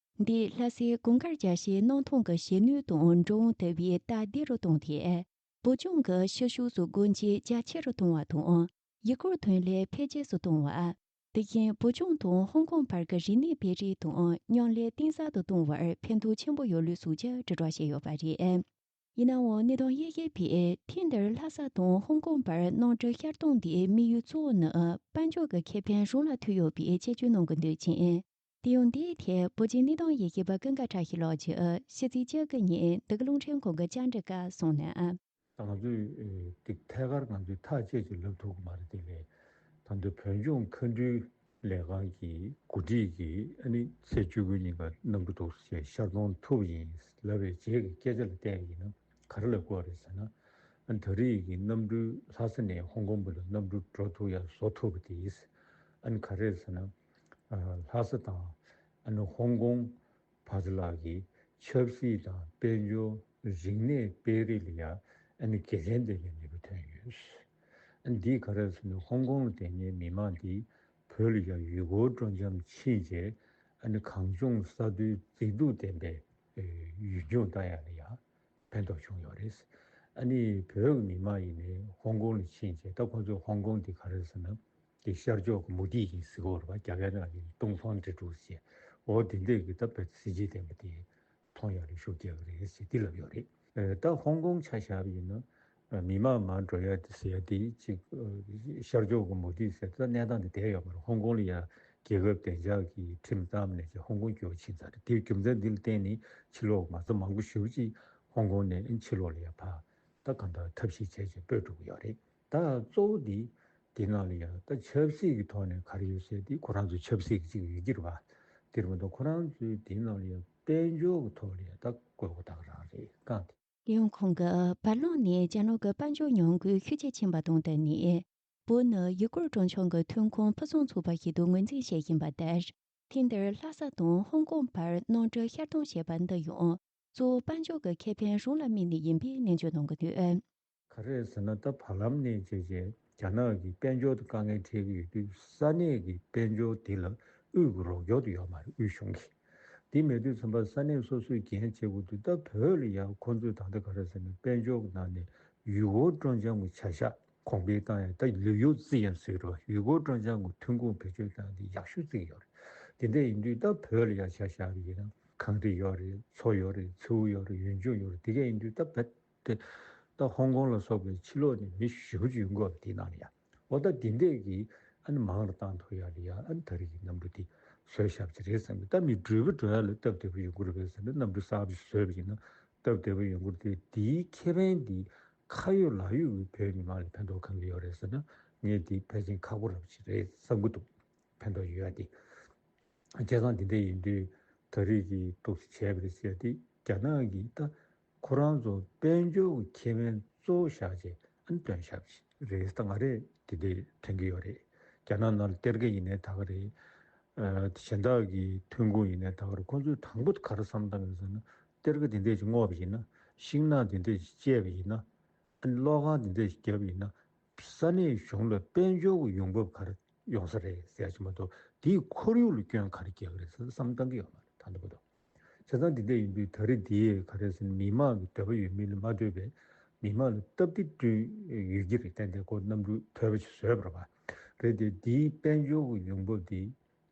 འདིས་ལྷ་སའི་གུང་དཀར་རྒྱལ་སའི་གནམ་ཐང་གི་གཞོན་ནུའི་དང་འགྲོ་འོང་ལྟ་བུའི་རྟགས་བདེ་རུ་བཏང་སྟེ། བོད་ལྗོངས་ཀྱི་ཕྱི་ཕྱོགས་སུ་སྒོ་འབྱེད་རྒྱ་ཆེ་རུ་གཏོང་བ་དང་། ཡུལ་སྐོར་ཐོན་ལས་འཕེལ་རྒྱས་སུ་གཏོང་བ། དེ་བཞིན་བོད་ལྗོངས་དང་ཧོང་ཀོང་བར་གྱི་རིག་གནས་སྤེལ་རེས་དང་མཉམ་ལས་གཏིང་ཟབ་ཏུ་གཏོང་བར་ཕན་ཐོགས་ཆེན་པོ་ཡོད་ལུགས་སོགས་ཀྱི་དྲིལ་བསྒྲགས་བྱས་ཡོད་པ་རེད། ཡིན་ནའང་གནས་སྟངས་དབྱེ་ཞིབ་པས་ཐེངས་འདིར་ལྷ་ས་དང་ཧོང་ཀོང་བར་གནམ་གྲུ་ཤར་གཏོང་འདིའི་དམིགས་ཡུལ་གཙོ་བོ་ནི་དཔལ་འབྱོར་གྱི་ཁེ་ཕན་རང་ལ་ཐུག་ཡོད་པའི་དཔྱད་བརྗོད་གནང་གི་འདུག་ཅིང་། དེ་ཡང་འདིའི་ཐད་བོད་ཀྱི་གནས་སྟངས་དབྱེ་ཞིབ་པ་ཀུན་དགའ་བཀྲ་ཤིས་ལགས་ཀྱིས་ཕྱི་ཚེས་བཅུ་དགུ་ཉིན་འདི་ག་རླུང་འཕྲིན་ཁང་གི་བཅར་འདྲི་སྐབས་གསུངས་ན། ད་ང་ཚོས་ཨེ་དེ་ཐད་ཀར་ང་ཚོས་ཐག་བཅད་ཅིག་ལབ་ཐུབ་ཀྱི་མ་རེད་དེ་ལས། ད་དུང་བོད་ལྗོངས་མཁའ་འགྲུལ་ལས་ཁང་གི་འགོ་ཁྲིད་ཀྱིས་ཨ་ནི་ཚེས་བཅུ་དགུ་ཉིན་ཀ་གནམ་གྲུ་འདུག་སེ་ཤར་གཏོང་ཐུབ་ཡིན་ལབ་པའི་རྗེས་ཀྱི་སྐད་ཆ་ལ་བལྟས་པ་ཡིན་ན་ག་རེ་ལབ་དགོས་རེད་ཟེར་ན། ཨ་ནི་ད་རེས་ཀྱི་གནམ་གྲུ་ལྷ་ས་ནས་ཧོང་ཀོང་བར་ལ་གནམ་གྲུ་འགྲོ་ཐུབ་ཡ་བཟོ་ཐུབ་པ་དེ་ཨ་ནི་ག་རེ་རེད་ཟེར་ན། ཨ་ལྷ་ས་དང་ཨ་ནི་ཧོང་ཀོང་བར་ལ་གི་ཆབ་སྲིད་དང་དཔལ་འབྱོར་རིག་གནས་སྤེལ་རེས་ལ་ཡ་ཨ་ནི་དགེ་མཚན་ལྡན་པའི་ནུས་པ་ཐོན་ཡོད། ཨ་ནི་འདིས་ག་རེ་ཟེར་ན་ཧོང་ཀོང་ལ་བསྡད་མཁན་མི་མང་འདིས་བོད་ལ་ཡ་ཡུལ་སྐོར་སྤྲོ་འཆམ་ཕྱིན་རྗེས་ཨ་ནི་གངས་ལྗོངས་ས་མཐོའི་མཛེས་སྡུག་ལྡན་པའི་ཡུལ་ལྗོངས་ལྟ་ཡ་ལ་ཡ་ཕན་ཐོགས་བྱུང་ཡོད་རེད། ཨ་ནི་བོད་ཀྱི་མི་མང་ཡིན་ནའི་ཧོང་ཀོང་ལ་ཕྱིན་རྗེས་ད་ཁོ་ཚོས་ཧོང་ཀོང་འདི་ག་རེ་ཟེར་ན། དེ་ཤར་ཕྱོགས་ཀྱི་མུ་ཏིག་ཡིན་ཟེར་གྱི་ཡོད་རེད་པ། རྒྱ་སྐད་ནང་གི་ཏུང་ཧྥང་ཀྲི་ཀྲུའུ་ཟེར། འོ་དེ་འདྲས་ཀྱི་ད་བོད་གཟི་བརྗིད་ལྡན་པ་དེ་མཐོང་ཡག་ལ་ཤུགས་རྒྱག་གི་རེད་ཟེར་འདི་ལབ་ཡོད་རེད། ཨ་ད་ཧོང་ཀོང་ཆ་བཞག་པ་ཡིན་ན་ཨ་མི་མང་མང་འགྲོ་ཡག་དེ་ཟེར་ཡག་དེ་གཅིག་ཨ་ཤར་ཕྱོགས་ཀྱི་མུ་ཏིག་ཟེར་ད་གནས་སྟངས་དེ་བསྡད་ཡོད་མ་རེད། ཧོང་ཀོང་ལ་ཡ་རྒྱལ་ཁབ་བདེ་འཇགས་ཀྱི་ཁྲིམས་བརྩམས་ནས་ཅིག་ཧོང་ཀོང་སྐྱོར་ཕྱིན་ཚར་རེད། དེའི་རྒྱུ་མཚན་འདི་ལ་བརྟེན་ནས་ཕྱི་ལོགས་མ་རྩ་མང་པོ་ཞེ་པོ་ཅིག་ཧོང་ཀོང་ནས་ཕྱི་ལོགས་ལ་ཡ་ཕར་ད་གང་ལྟར་ཐབས་ཤེས་བྱས་བྱས་སྤོས་འགྲོ་གི་ཡོད་རེད། ད་གཙོ་བོ་འདི་དེ་ནང་ལ་ཡང་ད་ཆབ་སྲིད་ཀྱི་ཐོག་ནས་ག་རེ་ཡོད་ཟེར་དེ་ཁོ་རང་ཚོའི་ཆབ་སྲིད་ཀྱི་གཅིག་ཡོད་ཀྱི་རེད་པ། དེར་མ་གཏོགས་ཁོ་རང་ཚོའི་དེ་ནང་ལ་ཡང་དཔལ་འབྱོར་གྱི་ཐོག་ལ་ཡང་ད་དགོས་མཁོ་ད་ག་རང་རེད་བསྐངས་ཏེ། ཡང་ཁོང་གིས་བར་ལམ་ནས་རྒྱ་ནག་གི་དཔལ་འབྱོར་ཉམས་རྒུད་ཤུགས་ཆེ་ཕྱིན་པ་དང་བསྟུན་ནས། བོད་ནི་ཡུལ་སྐོར་སྤྲོ་འཆམ་གྱི་ཐོན་ཁུངས་ཕུན་སུམ་ཚོགས་པ་ཞིག་ཏུ་ངོས་འཛིན་བྱེད་བཞིན་པ་ལྟར། ཐེངས་འདིར་ལྷ་ས་དང་ཧོང་ཀོང་བར་གནམ་གྲུ་ཤར་གཏོང་བྱས་པ་འདི་ཡང་གཙོ་བོ་དཔལ་འབྱོར་གྱི་ཁེ་ཕན་རང་ལ་དམིགས་ནས་ཡིན་པའི་ནན་བརྗོད་གནང་གི་འདུག། ག་རེ་ཟེར་ན་ད་བར་ལམ་ནས་བྱས་རྗེས་རྒྱ་ནག་གིས་དཔལ་འབྱོར་དུ་དཀའ་ངལ་འཕྲད་ཀྱི་ཡོད་དུས་ས་གནས་ཀྱི་དཔལ་འབྱོར་དེ་ལ་དབུས་ཀྱི་རོགས་སྐྱོར་དུ་ཡོད་མ་རེད། དབུས་གཞུང་གིས་དེ་མེད་དུས་ཙམ་པ་ས་གནས་སོ་སོས་འགན་བྱེད་དགོས་དུས་ད་བོད་ལ་ཡང་ཁོང་ཚོས་ད་ལྟ་ག་རེ་ཟེར་ན་དཔལ་འབྱོར་གྱི་ནང་ནས་ཡུལ་སྐོར་སྤྲོ་འཆམ་གྱི་བྱ་གཞག་གོང་འཕེལ་བཏང་ཡ་ད་旅游资源ཟེར་རོ། ཡུལ་སྐོར་སྤྲོ་འཆམ་གྱི་ཐོན་ཁུངས་བེད་སྤྱོད་བཏང་དེ་ཡག་ཤོས་བརྩི་གི་ཡོད་རེད། དེ་འདྲ་ཡིན་དུས་ད་བོད་ལ་ཡ་ཆ་བཞག་པ་ཡིན་ན་གངས་རི་ཡོད་རེད། མཚོ་ཡོད་རེད། མཚེའུ་ཡོད་རེད། ཡུལ་ལྗོངས་ཡོད་རེད། དེ་ག་ཡིན་དུས་ད་བོད་དེ་ད་ཧོང་ཀོང་ལ་སོགས་པའི་ཕྱི་ལོགས་ནས་མི་ཞེ་པོ་ཅིག་ཡོང་གི་ཡོད་རེད། དེ་ནང་ལ་ཡ་འོ་ད་དེ་འདྲས་ཀྱི་ཨ་ནི་མང་རུ་བཏང་ཐུབ་ཡ་ལ་ཡ་ཨ་ནི་ད་རེས་ཀྱི་གནམ་གྲུ་དེ་བཟོས་བཞག་པ་ཅིག་རེད་བསམ་གི། ད་མི་འགྲུལ་པ་འགྲོ་ཡ་ལ་སྟབས་བདེ་པོ་ཡོང་གི་རེད་པས་ཟེར་ན་གནམ་གྲུ་གསར་པ་ཞིག་བཟོས་པ་ཡིན་ན་སྟབས་བདེ་པོ་ཡོང་གི་རེད་དེ། དེའི་ཁེ་ཕན་དེ་ཁ་ཡོད་ལག་ཡོད་ཀྱི་བོད་མི་མང་ལ་ཕན་ཐོགས་གང་གི་ཡོད་རེད་ཟེར་ན་ངས་དེ་ཕལ་ཆེར་ཁག་པོ་ར་པོ་ཅིག་རེད་བསམ་གི་འདུག། ཕན་ཐོགས་ཡོད་ཡ་དེ། བྱས་ཙང་དེ་འདྲ་ཡིན་དུས་ད་རེས་ཀྱི་འདུག་སེ་བྱས་པ་རེད་ཟེར་ཏེ་རྒྱ་ནག་གིས་ད་ཁོ་རང་ཚོ་དཔལ་འབྱོར་གྱི་ཁེ་ཕན་གཙོ་བོ་བཞག་བྱས་ཨ་ནི་བཏོན་བཞག་པ་རེད། ད་ང་རས་དེ་འདྲ་དྲན་གྱི་ཡོད་རེད། རྒྱ་ནག་ནང་ལ་གཏེར་ཁ་ཡིན་ནའི་ད་ག་རེད། ཨ་གཞན་དག་གི་ཐོན་ཁུངས་ཡིན་ནའི་ད་ག་རེད། ཁོང་ཚོས་དང་པོ་ག་རེ་བསམ་བཏང་གི་ཟེར་ན་གཏེར་ཁ་དེ་འདྲ་ཞིག་བསྔོགས་པ་ཡིན་ན་ཤིང་ནགས་དེ་འདྲ་ཞིག་བཅད་པ་ཡིན་ན། ཨ་ནི་གློག་ཁང་དེ་འདྲ་ཞིག་བརྒྱབ་པ་ཡིན་ན། ས་གནས་གཞུང་ལ་དཔལ་འབྱོར་གྱི་ཡོང་འབབ་ག་རེ་ཡོང་ས་རེད་ཟེར་ཡ་ཅིག་མ་གཏོགས་དེའི་ཁོར་ཡུག་ལ་སྐྱོན་ག་རེ་རྒྱག་གི་རེད་ཟེར་བསམ་བཏང་གི་ཡོད་མ་རེད། ད་ལྟ་བར་དུ། བྱས་ཙང་འདི་འདྲ་ཡིན་དུས་ད་རེས་འདི་ག་རེ་ཟེར་ན་མི་མང་གི་འདོད་པ་ཡོད་མིན་ལ་མ་ལྟོས་པའི་མི་མང་ལ་སྟབས་བདེ་བསྐྲུན་ཡོད་ཀྱི་རེད། ཏན་ཏན་ཁོ་གནམ་གྲུ་དོད་པ་ཞིག་བཟོས་པ་རེད་པ། རེད་དེ་འདིའི་དཔལ་འབྱོར་གྱི་ཡོང་འབབ་འདི་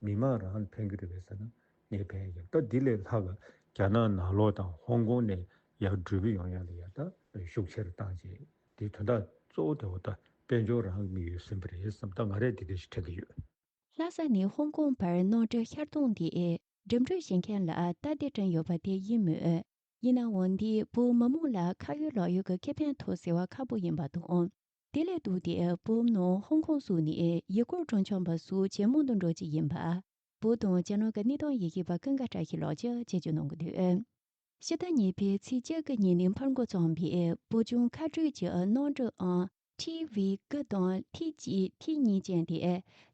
མི་མང་རང་ལ་ཕན་གྱི་རེད་པས་ཟེར་ན་ངས་ཕན་ཡོད། ད་འདི་ལས་ལྷག་ག་རྒྱ་ནག་ནང་ལོགས་དང་ཧོང་ཀོང་ནས་ཡར་འགྲུལ་པ་ཡོང་ཡ་ལ་ཡ་ད་ཤུགས་ཆེ་རུ་བཏང་བྱས། དེའི་དོན་དག་གཙོ་བོ་དེ་འོ་ད་དཔལ་འབྱོར་རང་གི་དམིགས་ཡུལ་ཟིན་པ་རེད་བསམ། ད་ང་རས་དེ་འདྲ་ཞིག་དྲན་གྱི་ཡོད། ལྷ་ས་ནས་ཧོང་ཀོང་བར་གནམ་གྲུ་ཤར་གཏོང་འདིས་འགྲིམ་འགྲུལ་བྱེད་མཁན་ལ་སྟབས་བདེ་བསྐྲུན་ཡོད་པ་དེ་ཡིན་མོད། ཡིན་ནའང་འདིས་བོད་མི་མང་ལ་ཁ་ཡོད་ལག་ཡོད་ཀྱི་ཁེ་ཕན་ཐོབ་ཟེར་བ་ཁག་པོ་ཡིན་པ་དང་། དེ་ལས་ལྡོག་སྟེ་བོད་ནང་ཧོང་ཀོང་སོགས་ནས་ཡུལ་སྐོར་སྤྲོ་འཆམ་པ་སོགས་ཇེ་མང་དུ་འགྲོ་རྒྱུ་ཡིན་པ། བོད་དང་རྒྱ་ནག་གི་གནས་སྟངས་དབྱེ་ཞིབ་པ་ཀུན་དགའ་བཀྲ་ཤིས་ལགས་ཀྱིས་དཔྱད་བརྗོད་གནང་གི་འདུག། ཕྱི་ཟླ་གཉིས་པའི་ཚེས་བཅུ་དགུ་ཉིན་ནས་འཕར་འགྲོ་བརྩམས་པའི་བོད་ལྗོངས་མཁའ་འགྲུལ་གྱི་གནམ་གྲུ་ཨང་ཊི་ཝི་དགུ་དང་ཊི་གཅིག་ཊི་གཉིས་ཅན་དེ་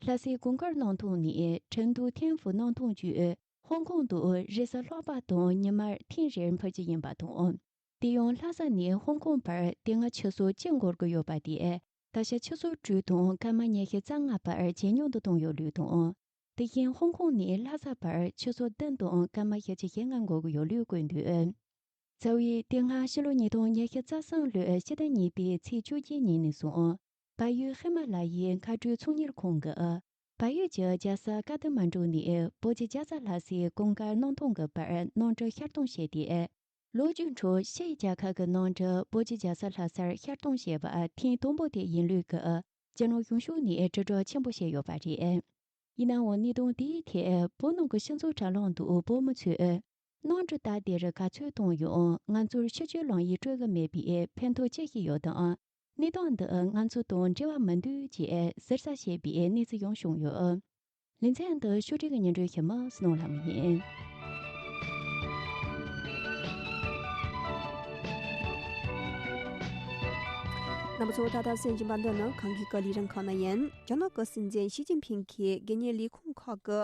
ལྷ་སའི་གུང་དཀར་གནམ་ཐང་ནས་ཁྲེང་ཏུའུ་ཐེན་ཧྥུ་གནམ་ཐང་བརྒྱུད་ཧོང་ཀོང་དུ་རེས་གཟའ་ལྷག་པ་དང་ཉི་མར་ཐེངས་རེར་འཕུར་རྒྱུ་ཡིན་པ་དང་། དེ་ཡང་ལྷ་ས་ནས་ཧོང་ཀོང་བར་དེ་སྔ་ཆུ་ཚོད་གཅིག་འགོར་གྱི་ཡོད་པ་དེ་ད་ཆ་ཆུ་ཚོད་དྲུག་དང་སྐར་མ་ཉི་ཤུ་རྩ་ལྔ་བར་ཇེ་ཉུང་དུ་བཏང་ཡོད་ལུགས་དང་། དེ་བཞིན་ཧོང་ཀོང་ནས་ལྷ་ས་བར་ཆུ་ཚོད་བདུན་དང་སྐར་མ་བཞི་བཅུ་ཞེ་ལྔ་འགོར་གྱི་ཡོད་ལུགས་བཀོད་འདུག། རྩ་བའི་དེ་སྔ་ཕྱི་ལོ་ཉིས་སྟོང་ཉི་ཤུ་རྩ་གསུམ་ལོའི་ཕྱི་ཟླ་གཉིས་པའི་ཚེས་བཅོ་བརྒྱད་ཉིན་ནས་བཟུང་བལ་ཡུལ་ཧི་མ་ལ་ཡའི་མཁའ་འགྲུལ་ཚོང་གཉེར་ཁང་གིས་བལ་ཡུལ་གྱི་རྒྱལ་ས་ཀ་ཐ་མན་གྲུ་ནས་བོད་ཀྱི་རྒྱལ་ས་ལྷ་སའི་གོང་དཀར་གནམ་ཐང་གི་བར་གནམ་གྲུ་ཤར་གཏོང་བྱས་ཏེ། ལོ་རྒྱུས་ཁྲོད་ཕྱིའི་རྒྱལ་ཁབ་ཀྱི་གནམ་གྲུ་བོད་ཀྱི་རྒྱལ་ས་ལྷ་སར་ཤར་གཏོང་བྱས་པ་ཐེངས་དང་པོ་དེ་ཡིན་ལུགས་ཀྱི་རྒྱ་ནག་གཞུང་ཕྱོགས་ནས་དྲིལ་བསྒྲགས་ཆེན་པོ་བྱས་ཡོད་པ་རེད། ཡིན་ནའང་གནད་དོན་དེའི་ཐད་བོད་ནང་གི་སྤྱི་ཚོགས་དྲ་ལམ་དུ་བོད་མི་ཚོས་གནམ་གྲུ་སྟབས་བདེར་ག་ཚོད་གཏོང་ཡང་ང་ཚོར་ཕྱི་སྐྱོད་ལམ་ཡིག་སྤྲོད་ཀྱི་མེད་པས་ཕན་ཐོགས་ཅི་ཞིག་ཡོད་དམ། གནས་སྟངས་འདི་ང་ཚོ་དང་འབྲེལ་བ་མི་འདུག་ཅེས་ཟུར་ཟ་བྱས་པའི་གནས་ཚུལ་ཡང་བྱུང་ཡོད། ལེ་ཚན་འདི་ཕྱོགས་སྒྲིག་གི་སྙན་སྒྲོན་ཞུ་མི་སྣོ་ལྷ་མོ་ཡིན། རྣམ་པ་ཚོ་ད་ལྟ་གསན་བཞིན་པ་འདི་ནི་གངས་སྐྱིད་ཀྱི་ལས་རིམ་ཁག་ནང་ཡིན། རྒྱ་ནག་གི་སྲིད་འཛིན་ཞི་ཅིན་ཕིང་གིས་དགོས་ངེས་ལས་ཁུངས་ཁག་གི་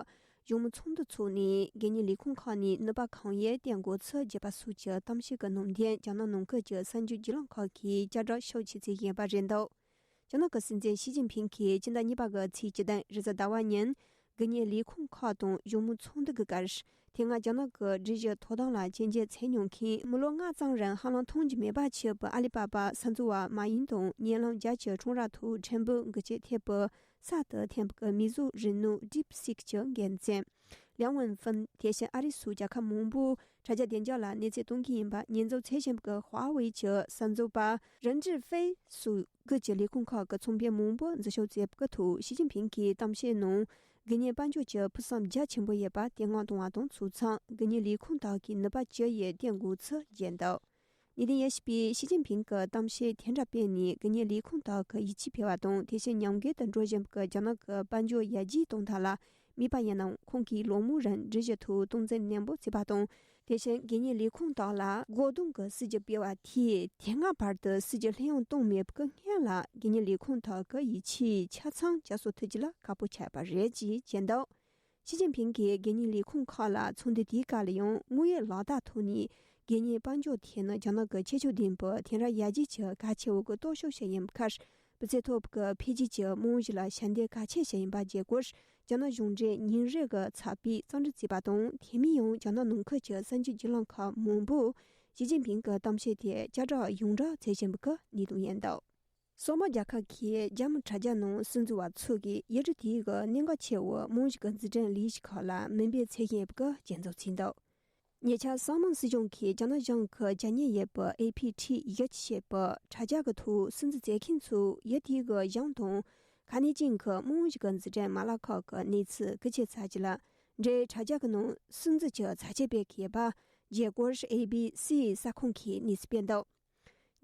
གཞུང་མི་ཚོགས་འདུ་འཚོགས་ནས། དགོས་ངེས་ལས་ཁུངས་ཁག་ནས་ནུས་པ་གང་ཡོད་བཏོན་དགོས་ཚུལ་བརྗོད་པ་སོགས་ཀྱི་གཏམ་བཤད་ཀྱི་ནང་དོན་རྒྱ་ནག་ནང་ཁུལ་གྱི་གསར་འགྱུར་བརྒྱུད་ལམ་ཁག་གིས་ཁྱབ་བསྒྲགས་ཤུགས་ཆེ་བྱེད་བཞིན་པ་རེད་འདུག། རྒྱ་ནག་གི་སྲིད་འཛིན་ཞི་ཅིན་ཕིང་གིས་སྤྱི་ཟླ་གཉིས་པ་གི་ཚེས་བཅུ་བདུན་རེས་གཟའ་ཟླ་བ་ཉིན་དགོས་ངེས་ལས་ཁུངས་ཁག་དང་གཞུང་མི་ཚོགས་འདུ་གི་སྐབས། དེ་སྔ་རྒྱ་ནག་གི་སྒྲིག་གཞི་དོ་དམ་ལ་ཆད་འཇལ་བྱས་མྱོང་མཁན། མི་ལོ་ལྔ་ཙམ་རིང་ཧ་ལམ་མཐོང་རྒྱུ་མེད་པ་ཆགས་པའི་ཨ་ལི་པ་པ་གསར་འཛུགས་པ་མ་ཡིན་དང་། ཉེ་ལམ་རྒྱ་ཆེའི་ཁྲོམ་ར་ཐོག་ཕྲན་བུ་འགུལ་སྐྱོད་ཐེབས་པའི་གསར་དུ་ཐོན་པའི་མིག་གཟུགས་རིག་ནུས་DeepSeek གྱི་འགན་འཛིན་ལིའང་ཝུན་ཧྥིན། དེ་བཞིན་ཨ་རི་སོགས་རྒྱལ་ཁབ་མང་པོས་དྲ་རྒྱ་བདེ་འཇགས་ལ་གནོད་འཚེ་གཏོང་གི་ཡིན་པ་ཉེས་འཛུགས་བྱེད་བཞིན་པའི་ཧྭ་ཝེ་གྱི་གསར་འཛུགས་པ་རིན་ཀྲི་ཧྥེ་སོགས་སྒེར་གྱི་ལས་ཁུངས་ཁག་གི་ཚོང་དཔོན་མང་པོ་འཛུལ་ཞུགས་བྱས་པའི་ཐོག་ཞི་ཅིན་ཕིང་གིས་གཏམ་བཤད་ནང་དགོས་ངེས་དཔལ་འབྱོར་གྱི་ཕུགས་བསམ་རྒྱ་ཆེན་པོ་ཡོད་པ་དེ་སྔོག་འདོན་བ་དང་ཚོགས་ཚང་དགོས་ངེས་ལས་ཁུངས་དག་གིས་ནུས་པ་ཅི་ཡོད་བཏོན་དགོས་ཚུལ་བརྗོད་འདུག། ཉེ་དུས་ཡ་ཞི་པའི་ཞི་ཅིན་ཕིང་གི་གཏམ་བཤད་དེ་འདྲ་སྤེལ་ནས་དགོས་ངེས་ལས་ཁུངས་དག་གི་ཡིད་ཆེས་འཕེར་བ་དང་། དེ་བཞིན་ཉམས་རྒུད་དུ་འགྲོ་བཞིན་པའི་རྒྱ་ནག་གི་དཔལ་འབྱོར་ཡར་རྒྱས་གཏོང་ཐབས་ལ་དམིགས་པ་ཡིན་ནའང་། ཁོང་གིས་ལོ་མང་རིང་སྒྲིག་གཞི་ཐོག་སྟངས་འཛིན་ནན་པོ་བྱས་པ་དང་། དེ་བཞིན་དགོས་ངེས་ལས་ཁུངས་དག་ལ་སྒོ་རྡུང་གི་སྲིད་ཇུས་སྤེལ་བ་དེས་དེ་སྔ་བར་དུ་སྲིད་ཇུས་ལྷོད་ཡངས་གཏོང་མེད་པའི་སྔོན་ལ་དགོས་ངེས་ལས་ཁུངས་དག་གི་ཡིད་ཆེས་ཆ་ཚང་བསྐྱར་གསོ་ཐུབ་རྒྱུ་ལ་ཁག་པོ་ཆགས་པ་རེད་ཅེས་བརྗོད་འདུག། ཞི་ཅིན་ཕིང་གིས་དགོས་ངེས་ལས་ཁུངས་ཁག་ལ་ཚོགས་འདུ་དེའི་སྐབས་ལ་ཡང་དངོས་ཡོད་ལག་བསྟར་ཐོག་ནས་དགོས་ངེས་དཔལ་འབྱོར་དེ་ནི་རྒྱ་ནག་གི་ཁྱད་ཆོས་ལྡན་པའི་དེང་རབས་ཡར་རྒྱས་ཀྱི་གལ་ཆེ་བོ་གི་སྟོབས་ཤུགས་ཤིག་ཡིན་པའི་ཁར། སྤུས་ཚད་མཐོ་པོ་གི་འཕེལ་རྒྱས་ཀྱི་རྨང་གཞི་ལ་ཞབས་འདེགས་གལ་ཆེ་ཞིག་ཡིན་པ་བརྗོད་སྐོར། རྒྱ་ནག་གཞུང་འབྲེལ་ཉིན་རེ་གི་ཚགས་པར་གཙང་སྒྲིག་བྱས་པ་དང་། དེ་མིན་ཡང་རྒྱ་ནག་ནང་ཁུལ་གྱི་གསར་འགྱུར་བརྒྱུད་ལམ་ཁག་མང་པོས་ཞི་ཅིན་ཕིང་གི་གཏམ་བཤད་དེ་ཁྱབ་བསྒྲགས་ཡོངས་གྲགས་བྱེད་བཞིན་པའི་གནས་སྟངས་ཡིན་འདུག། སོག་མོ་རྒྱལ་ཁབ་ཀྱི་རྒྱ་མི་དྲ་རྒྱ་ནང་སུན་ཙི་བ་ཚོ་གིས་ཡུལ་གྲུ་དེའི་གི་གནད་འགག་ཆེ་བའི་རྨང་གཞི་གི་འཛུགས་སྐྲུན་ལས་གཞི་ཁག་ལ་མི་འབོད་བྱེད་བཞིན་ཡོད་པའི་སྐོར་སྐྱོན་འཛུགས་བྱས་འདུག། ཉེ་ཆར་སོག་མོ་སྲིད་གཞུང་གིས་རྒྱ་ནག་གཞུང་གི་རྒྱབ་གཉེར་ཡོད་པའི་ཨེ་ཕི་ཊི་ཞེས་པའི་དྲ་རྒྱ་གི་ཐོག་སུན་ཙི་བཙལ་མཁན་ཚོས་ཡུལ་དེའི་གི་གཞུང་དང་ག་ནས་ཅིང་གི་རྨང་གཞི་གི་འཛུགས་སྐྲུན་མ་ལག་ཁག་གི་གནས་ཚུལ་བཀོལ་སྤྱོད་བྱ་རྒྱུ་ལ་འབྲེལ་དྲ་རྒྱ་གི་ནང་སུན་ཙི་གྱི་ཚ་དཔྱད་སྤེལ་གྱི་ཡོད་པ་བརྗོད་སྐོར་ཨེ་བི་སི་གསར་ཁང་གིས་གནས་ཚུལ་སྤེལ་འདུག།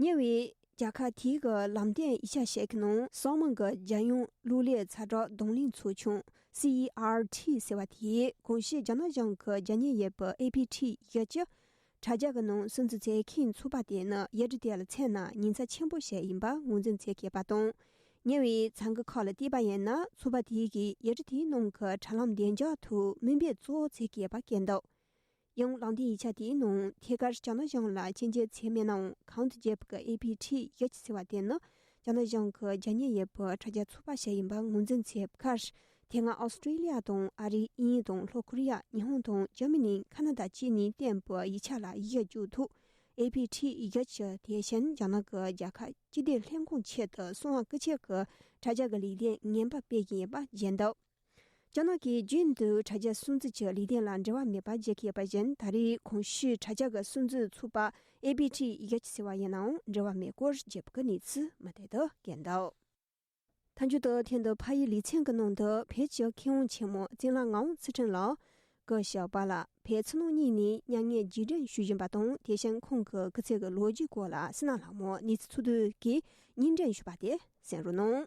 ཉེ་བའི་རྒྱལ་ཁབ་དེའི་གི་ལམ་སྟོན་ཡིག་ཆ་ཞིག་གི་ནང་སོག་མོ་གི་རྒྱལ་ཡོངས་གློག་ལས་ཚ་དྲོད་གདོང་ལེན་ཚོགས་ཆུང་སི་ཨི་ཨར་ཊི་ཟེར་བ་དེས་གོང་ཞུས་རྒྱ་ནག་གཞུང་གི་རྒྱབ་གཉེར་ཡོད་པའི་ཨེ་ཕི་ཊི་ཞེས་དྲ་རྒྱ་གི་ནང་སུན་ཙི་བཙལ་མཁན་ཚོགས་པ་དེ་ནི་ཡུལ་གྲུ་དེ་ལ་མཚོན་ན་ཉེན་ཚབས་ཆེན་པོ་ཞིག་ཡིན་པ་ངོས་འཛིན་བྱེད་དགོས་པ་དང་། ཉེ་བའི་ཚན་ཁག་ཁག་ལ་བལྟས་པ་ཡིན་ན། ཚོགས་པ་དེ་གིས་ཡུལ་གྲུ་དེའི་ནང་གི་དྲ་ལམ་བདེ་འཇགས་ཐོག་མི་འབོད་གཙོ་བོ་བྱེད་དགོས་པ་བཀོད་འདུག། ཡང་ལམ་སྟོན་ཡིག་ཆ་དེའི་ནང་ཐད་ཀར་རྒྱ་ནག་གཞུང་ལ་ཆེད་འཇོག་བྱས་མེད་ནའང་། གོང་དུ་བརྗོད་པའི་ཨེ་ཕི་ཊི་ཞེས་ཟེར་བ་དེ་ནི་རྒྱ་ནག་གཞུང་གི་རྒྱབ་གཉེར་ཡོད་པའི་དྲ་རྒྱ་ཚོགས་པ་ཞིག་ཡིན་པ་ངོས་འཛིན་བྱས་པའི་ཁར། དེ་སྔ་ཨོ་སི་ཀྲི་ལི་ཡ་དང་ཨ་རི། དབྱིན་ཡུལ་དང་ལྷོ་ཀོ་རི་ཡ། ཉི་ཧོང་དང་འཇར་མ་ནི། ཁ་ན་ཌ་བཅས་ནས་བཏོན་པའི་ཡིག་ཆ་ལ་ཡིད་དགོས་ཐོག་ཨེ་ཕི་ཊི་ཞེས་དེ་བཞིན་རྒྱ་ནག་གི་རྒྱལ་ཁབ་སྤྱི་བདེ་ལྷན་ཁང་ཆེད་དུ་གསང་བ་ཀུན་སྤྱོད་ཀྱི་དྲ་རྒྱ་གི་ལས་དོན་ངན་པ་སྤེལ་བཞིན་ཡོད་པ་བརྗོད་འདུག། རྒྱ་ནག་གིས་རྒྱུན་དུ་དྲ་རྒྱ་སུན་ཙི་གྱི་ལས་དོན་ལ་འབྲེལ་བ་མེད་པ་བརྗོད་ཀྱི་ཡོད་པ་བཞིན། ད་རེས་གོང་ཞུས་དྲ་རྒྱ་གི་སུན་ཙི་ཚོགས་པ་ཨེ་བི་ཊི་ཞེས་ཟེར་བ་ཡིན་ནའང་འབྲེལ་བ་མེད་སྐོར་བརྗོད་པའི་གནས་ཚུལ་མུ་མཐུད་དུ་སྐྱོན་འདུག། མཐའ་མཇུག་ཏུ་ཐེངས་འདིའི་ཕ་ཡུལ་ལེ་ཚན་གྱི་ནང་དུ་བོད་ཀྱི་མཁས་དབང་ཆེན་མོ་བཙན་ལྷ་ངག་དབང་ཚུལ་ཁྲིམས་ལགས་སྐུ་ཞབས་པ་ལགས་བོད་ཕྱི་ནང་གཉིས་ནས་མྱ་ངན་རྗེས་དྲན་ཞུ་བཞིན་པ་དང་། དེ་བཞིན་ཁོང་གི་སྐུ་ཚེ་གི་ལོ་རྒྱུས་སྐོར་ལ་བསོད་ནམས་ལྷ་མོ་གནས་ཚུལ་ཚོགས་འདུ་གིས་སྙན་སྒྲོན་ཞུས་པ་དེ་གསན་རོགས་གནང་།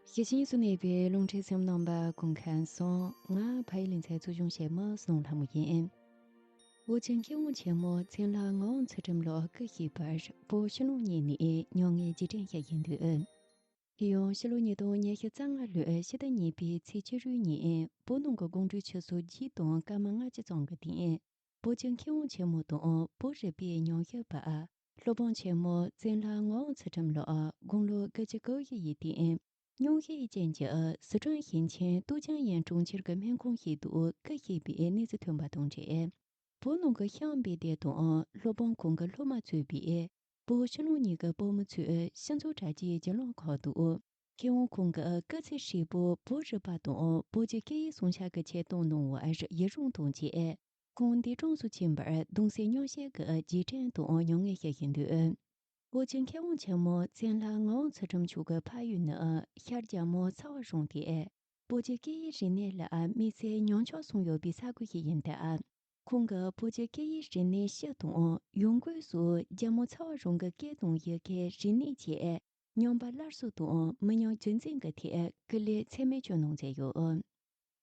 གཞི་ཞིང་སུ་གནས་པའི་རླུང་འཕྲིན་སེམས་རྣམ་པ་སྐུ་ཁམས་བཟང་། ང་ཕ་ཡུལ་ལེ་ཚན་གཙོ་སྐྱོང་བྱེད་མི་སྣོ་ལྷ་མོ་ཡིན། བོད་ཀྱི་མཁས་དབང་ཆེན་མོ་བཙན་ལྷ་ངག་དབང་ཚུལ་ཁྲིམས་ལགས་སྐུ་གཤེགས་པར་བོད་ཕྱི་ནང་གཉིས་ནས་མྱ་ངན་རྗེས་དྲན་ཞུ་བཞིན་འདུག། དེ་ཡང་ཕྱི་ལོ་ཉིས་སྟོང་ཉི་ཤུ་རྩ་ལྔ་ལོའི་ཕྱི་ཟླ་གཉིས་པའི་ཚེས་བཅུ་དྲུག་ཉིན་བོད་ནང་གི་དགོང་དྲོ་ཆུ་ཚོད་བཞི་དང་སྐར་མ་ལྔ་བཅུ་ཙམ་གྱི་སྟེང་། བོད་ཀྱི་མཁས་དབང་ཆེན་མོ་དང་བོད་རིག་པའི་ཉམས་ཞིབ་པ་ སློབ་དཔོན་ཆེན་མོ་བཙན་ལྷ་ངག་དབང་ཚུལ་ཁྲིམས་ལགས་དགུང་ལོ་དགུ་བཅུ་གོ་བཞི་ཡི་སྟེང་། སྙུང་གཞིའི་རྐྱེན་གྱིས་སི་ཁྲོན་ཞིང་ཆེན་ཏུའུ་ཅང་ཡན་གྲོང་ཁྱེར་གྱི་སྨན་ཁང་ཞིག་ཏུ་སྐུ་གཤེགས་པའི་གནས་ཚུལ་ཐོན་པ་དང་འབྲེལ། བོད་ནང་གི་ཤངས་པའི་སྡེ་དང་སློབ་དཔོན་ཁོང་གི་སློབ་མ་གཙོས་པའི་བོད་ཕྱི་ནང་གཉིས་ཀྱི་བོད་མི་ཚོས་ཕྱི་ཚོགས་གྲ་རྒྱས་བརྒྱུད་ལམ་ཁག་ཏུ། མཁས་དབང་ཁོང་གིས་སྐུ་ཚེ་ཧྲིལ་པོ་བོད་རིག་པ་དང་བོད་ཀྱི་སྐད་ཡིག་སྲུང་སྐྱོབ་ཀྱི་ཆེད་གཏོང་གནང་བར་ཡིད་དབང་དང་བཅས། ཁོང་འདས་གྲོངས་སུ་ཕྱིན་པར་གདུང་སེམས་མཉམ་བསྐྱེད་ཀྱི་རྗེས་དྲན་དང་མྱ་ངན་བཤད་བཞིན་འདུག། བོད་ཀྱི་མཁས་དབང་ཆེན་མོ་བཙན་ལྷ་ངག་དབང་ཚུལ་ཁྲིམས་མཆོག་གི་ཕ་ཡུལ་ནི་ཤར་རྒྱལ་མོ་ཚ་བ་རྫོང་སྟེ། བོད་ཀྱི་སྐད་ཡིག་རིག་གནས་ལ་དམིགས་བསལ་ཉམས་ཆག་སོང་ཡོད་པའི་ས་ཁུལ་ཞིག་ཡིན་སྟབས། ཁོང་གིས་བོད་ཀྱི་སྐད་ཡིག་རིག་གནས་སྤྱི་དང་ཡོངས་སྒོས་སུ་རྒྱལ་མོ་ཚ་བ་རྫོང་གི་སྐད་དང་ཡི་གེ་རིག་གནས་བཅས་ཉམས་པ་སླར་གསོ་དང་མི་ཉམས་རྒྱུན་འཛིན་གྱི་ཐད་སྐུ་ལས་ཚད་མེད་བསྐྱོན་གནང་མཛད་ཡོད།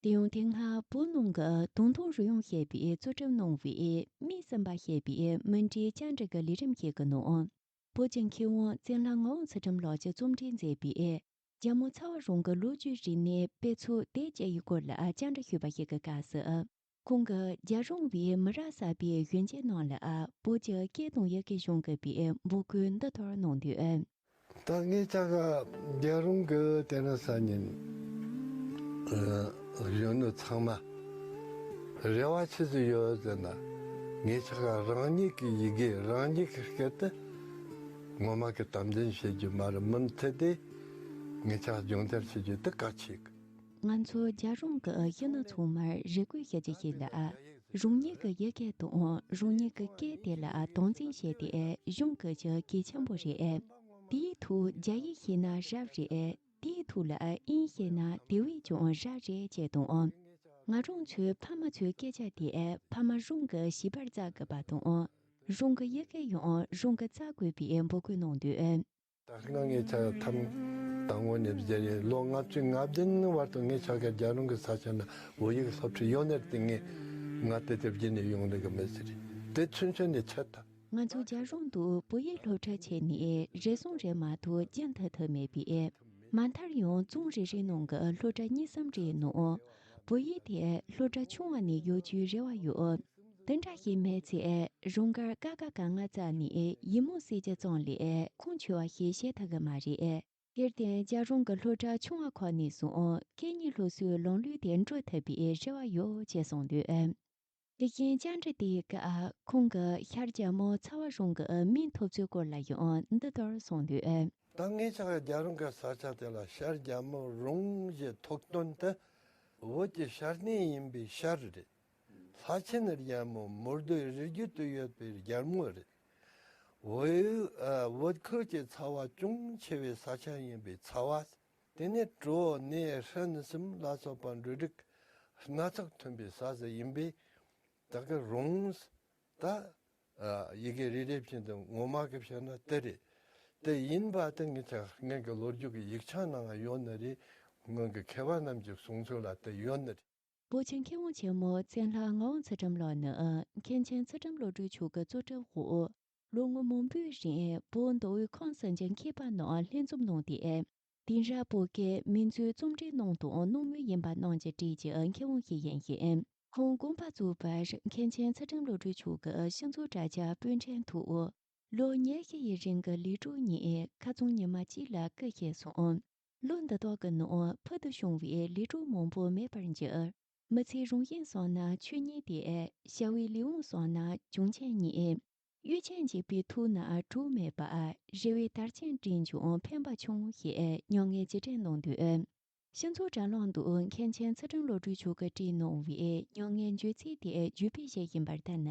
དེ་ཡང་དེ་སྔ་བོད་ནང་གི་དུང་ཐུང་རུ་ཡོང་ཞེས་པའི་གཙོ་སྒྲུབ་གནང་བའི་མི་གསུམ་པ་ཞེས་པའི་མི་འདྲའི་བཅར་འདྲི་གི་ལས་རིམ་ཞིག་གི་ནང་། བོད་ཀྱི་མཁས་དབང་བཙན་ལྷ་ངག་དབང་ཚུལ་ཁྲིམས་ལགས་ཀྱིས་རྩོམ་སྒྲིག་མཛད་པའི་རྒྱལ་མོ་ཚ་བ་རྫོང་གི་ལོ་རྒྱུས་རིག་གནས་དཔེ་ཚོགས་དེབ་བཅུ་ཡི་སྐོར་ལ་བཅར་འདྲི་ཞུས་པ་ཞིག་གི་སྐབས་སུ། ཁོང་གིས་རྒྱལ་རོང་བའི་མི་རབས་གསར་པའི་གཞོན་སྐྱེས་རྣམས་ལ་བོད་ཀྱི་སྐད་དང་ཡི་གེ་སྦྱོང་དགོས་པའི་འབོད་སྐུལ་འདི་ལྟར་གནང་དོན། ད་ངས་ཅག་གི་རྒྱལ་རོང་གི་དེ་རིང་སང་ཉིན་གཞོན་ནུ་ཚང་མ་རེ་བ་ཆི་ཟིག་ཡོད་ཟེར་ན། ངས་ཅག་གི་རང་ཉིད་ཀྱི་ཡི་གེ་རང་ཉིད་ཀྱི་སྐད་དུ་ངོ་མ་གི་དམ་འཛིན་བྱེད་རྒྱུ་མ་རེད། མུ་མཐུད་དེ་ངས་ཅག་སྦྱོང་བརྡར་བྱེད་རྒྱུ་དེ་གལ་ཆེ་གི། ང་ཚོ་རྒྱལ་རོང་གི་གཞོན་ནུ་ཚང་མར་རེ་སྐུལ་ཞུ་རྒྱུ་ཞིག་ལ། རང་ཉིད་ཀྱི་ཡི་གེ་དང་རང་ཉིད་ཀྱི་སྐད་དེ་ལ་དམ་འཛིན་བྱས་ཏེ་སྦྱོང་དགོས་རྒྱུ་གལ་ཆེན་པོ་རེད། དེའི་ཐོག་རྒྱ་ཡིག་ཤེས་ན་རབ་རེད། དེའི་ཐོག་ལ་དབྱིན་ཤེས་ན་དེ་བས་ཀྱང་རབ་རེད་ཅེས་དང་། ང་རང་ཚོའི་ཕ་མ་ཚོའི་སྐད་ཆ་དེ་ཕ་མ་རང་གིས་ཤེས་པར་བྱ་དགོས་པ་དང་། རང་གི་ཡི་གེ་ཡང་རང་གིས་བྱ་དགོས་པའི་འབོད་སྐུལ་གནང་དོན། ད་སྔ་ངས་ཅག་ཐམ་དང་པོ་ནས་བརྒྱུད་ནས་ལོ་ལྔ་བཅུ་ང་བདུན་བར་དུ་ངས་ཅག་གི་རྒྱལ་རོང་གི་ས་ཆ་ན་བོད་ཡིག་སློབ་ཁྲིད་ཡོད་ནི་རེད། དེ་ངས་ང་དེ་དེ་བརྒྱུད་ནས་ཡོང་ནི་གི་མི་ཟེར། དེ་ཆུང་ཆུང་ནས་ཆད་ད། ང་ཚོ་རྒྱལ་རོང་དུ་བོད་ཡིག་སློབ་ཁྲིད་བྱས་ནས་རེ་ཟུང་རེ་མ་གཏོགས་རྒྱུན་མཐུད་ཐུབ་མེད་པས། མ་མཐར་ཡང་རྫོང་རེ་རེའི་ནང་གི་སློབ་གྲྭ་གཉིས་གསུམ་རེའི་ནང་བོད་ཡིག་དེ་སློབ་གྲྭ་ཆུང་བ་ནས་ཡོད་རྒྱུའི་རེ་བ་ཡོད། དེ་འདྲ་ཞིག་མེད་ཚེ་རང་དགར་ཀ་ཁ་ག་ང་བཙལ་ནས་ཡིག་རྨོངས་སེལ་རྒྱུ་ཙམ་ལས་ཁུངས་འཁྱོལ་བ་ཞིག་བྱེད་ཐུབ་ཀྱི་མ་རེད། དེར་བརྟེན་རྒྱལ་རོང་གི་སློབ་གྲྭ་ཆུང་བ་ཁག་ནས་བཟུང་སྐད་གཉིས་སློབ་གསོའི་ལམ་ལུགས་དེ་འགྲོ་ཐུབ་པའི་རེ་བ་ཡོད་ཅེས་གསུངས་འདུག། དེ་བཞིན་བཅར་འདྲི་དེའི་སྐབས་ཁོང་གིས་ཤར་རྒྱལ་མོ་ཚ་བ་རྫོང་གི་མིང་ཐོབ་ཚུལ་སྐོར་ལ་ཡང་འདི་ལྟར་གསུངས་འདུག། ད་ངས་ཅག་རྒྱལ་རོང་གི་ས་ཆ་དེ་ལ་ཤར་རྒྱལ་མོ་རྫོང་ཞེས་ཐོགས་དོན་དེ་བོད་ཀྱི་ཤར་གནས་ཡིན་པའི་ཤར་རེད། ལྷ་ཆེན་རྒྱལ་མོ་མོ་རྡོའི་རི་རྒྱུད་དུ་ཡོད་པའི་རྒྱལ་མོ་རེད། བོད་ཨ་བོད་ཁུལ་གྱི་ཚ་བ་ཅུང་ཆེ་བའི་ས་ཆ་ཡིན་པའི་ཚ་བ། དེ་ནས་གྲོ་ནས་ཧྲན་གསུམ་ལ་སོགས་པ་འབྲུ་རིགས་སྣ་ཚོགས་ཐོན་པའི་ས་ཟིག་ཡིན་པས། ད་གི་རྫོང་ད་ཨ་ཡི་གེ་རེ་རེ་བཞིན་དུ་ངོ་མ་གི་བཤད་ན་དེ་རེད། དེ་ཡིན་པ་དེ་ངས་ཅག་སྔོན་གྱི་ལོ་རྒྱུས་ཀྱི་ཡིག་ཆ་ནང་ཡོད་ནི་རེད། སྔོན་གྱི་མཁས་པ་རྣམས་ཀྱིས་གསུངས་ཚུལ་ལ་དེ་ཡོད་ནི་རེད། བོད་ཀྱི་མཁས་དབང་ཆེན་མོ་བཙན་ལྷ་ངག་དབང་ཚུལ་ཁྲིམས་ལགས་ནི་མཁན་ཆེན་ཚུལ་ཁྲིམས་བློ་གྲོས་མཆོག་གི་གཙོ་སྒྲུབ་འོག་ལོ་ངོ་མང་པོའི་རིང་བོད་མདོ་དབུས་ཁམས་གསུམ་གྱི་མཁས་པ་རྣམས་ལྷན་འཛོམས་གནང་སྟེ། དེང་རབས་བོད་སྐད་མིང་མཛོད་རྩོམ་སྒྲིག་གནང་དང་གནང་མུས་ཡིན་པ་རྣམས་ཀྱི་གྲས་ཀྱི་མཁས་དབང་ཞིག་ཡིན་ཞིང་། ཁོང་དགོངས་པ་རྫོགས་པར་མཁན་ཆེན་ཚུལ་ཁྲིམས་བློ་གྲོས་མཆོག་གི་ཕྱི་ཚོགས་དྲ་རྒྱ་པོད་ཕྲན་ཐོག་ལོ་ཉི་ཤུ་ཡི་རིང་གི་ལས་གྲོགས་གཉིས་ཁ་རྩང་ཉི་མ་གཅིག་ལ་སྐུ་གཤེགས་སོང་། ལོ་འདི་དག་གི་ནང་ཕུལ་དུ་བྱུང་བའི་ལས་གྲོགས་མང་པོ་མེད་པར་གྱུར། མི་ཚེའི་རང་བཞིན་སོང་ན་ཆོས་ཉིད་དེ། བྱ་བའི་ལས་དབང་སོང་ན་བྱང་ཆེན་ཉིད། གཡོ་ཅན་འཇིགས་པའི་ཐུགས་ན་གྲོགས་མེད་པ། རེ་བའི་དར་ཆེན་སྤྲིན་ཀྱང་འཕེན་པ་ཆུང་ཞེས་མྱ་ངན་རྗེས་དྲན་གནང་འདུག། ཕྱི་ཚོགས་དྲ་ལམ་དུ་མཁན་ཆེན་ཚུལ་ཁྲིམས་བློ་གྲོས་མཆོག་གིས་བྲིས་གནང་བའི་མྱ་ངན་བརྗོད་ཚིག་དེ་བརྗོད་པའི་གཞས་ཡིན་པར་ཐལ་ན།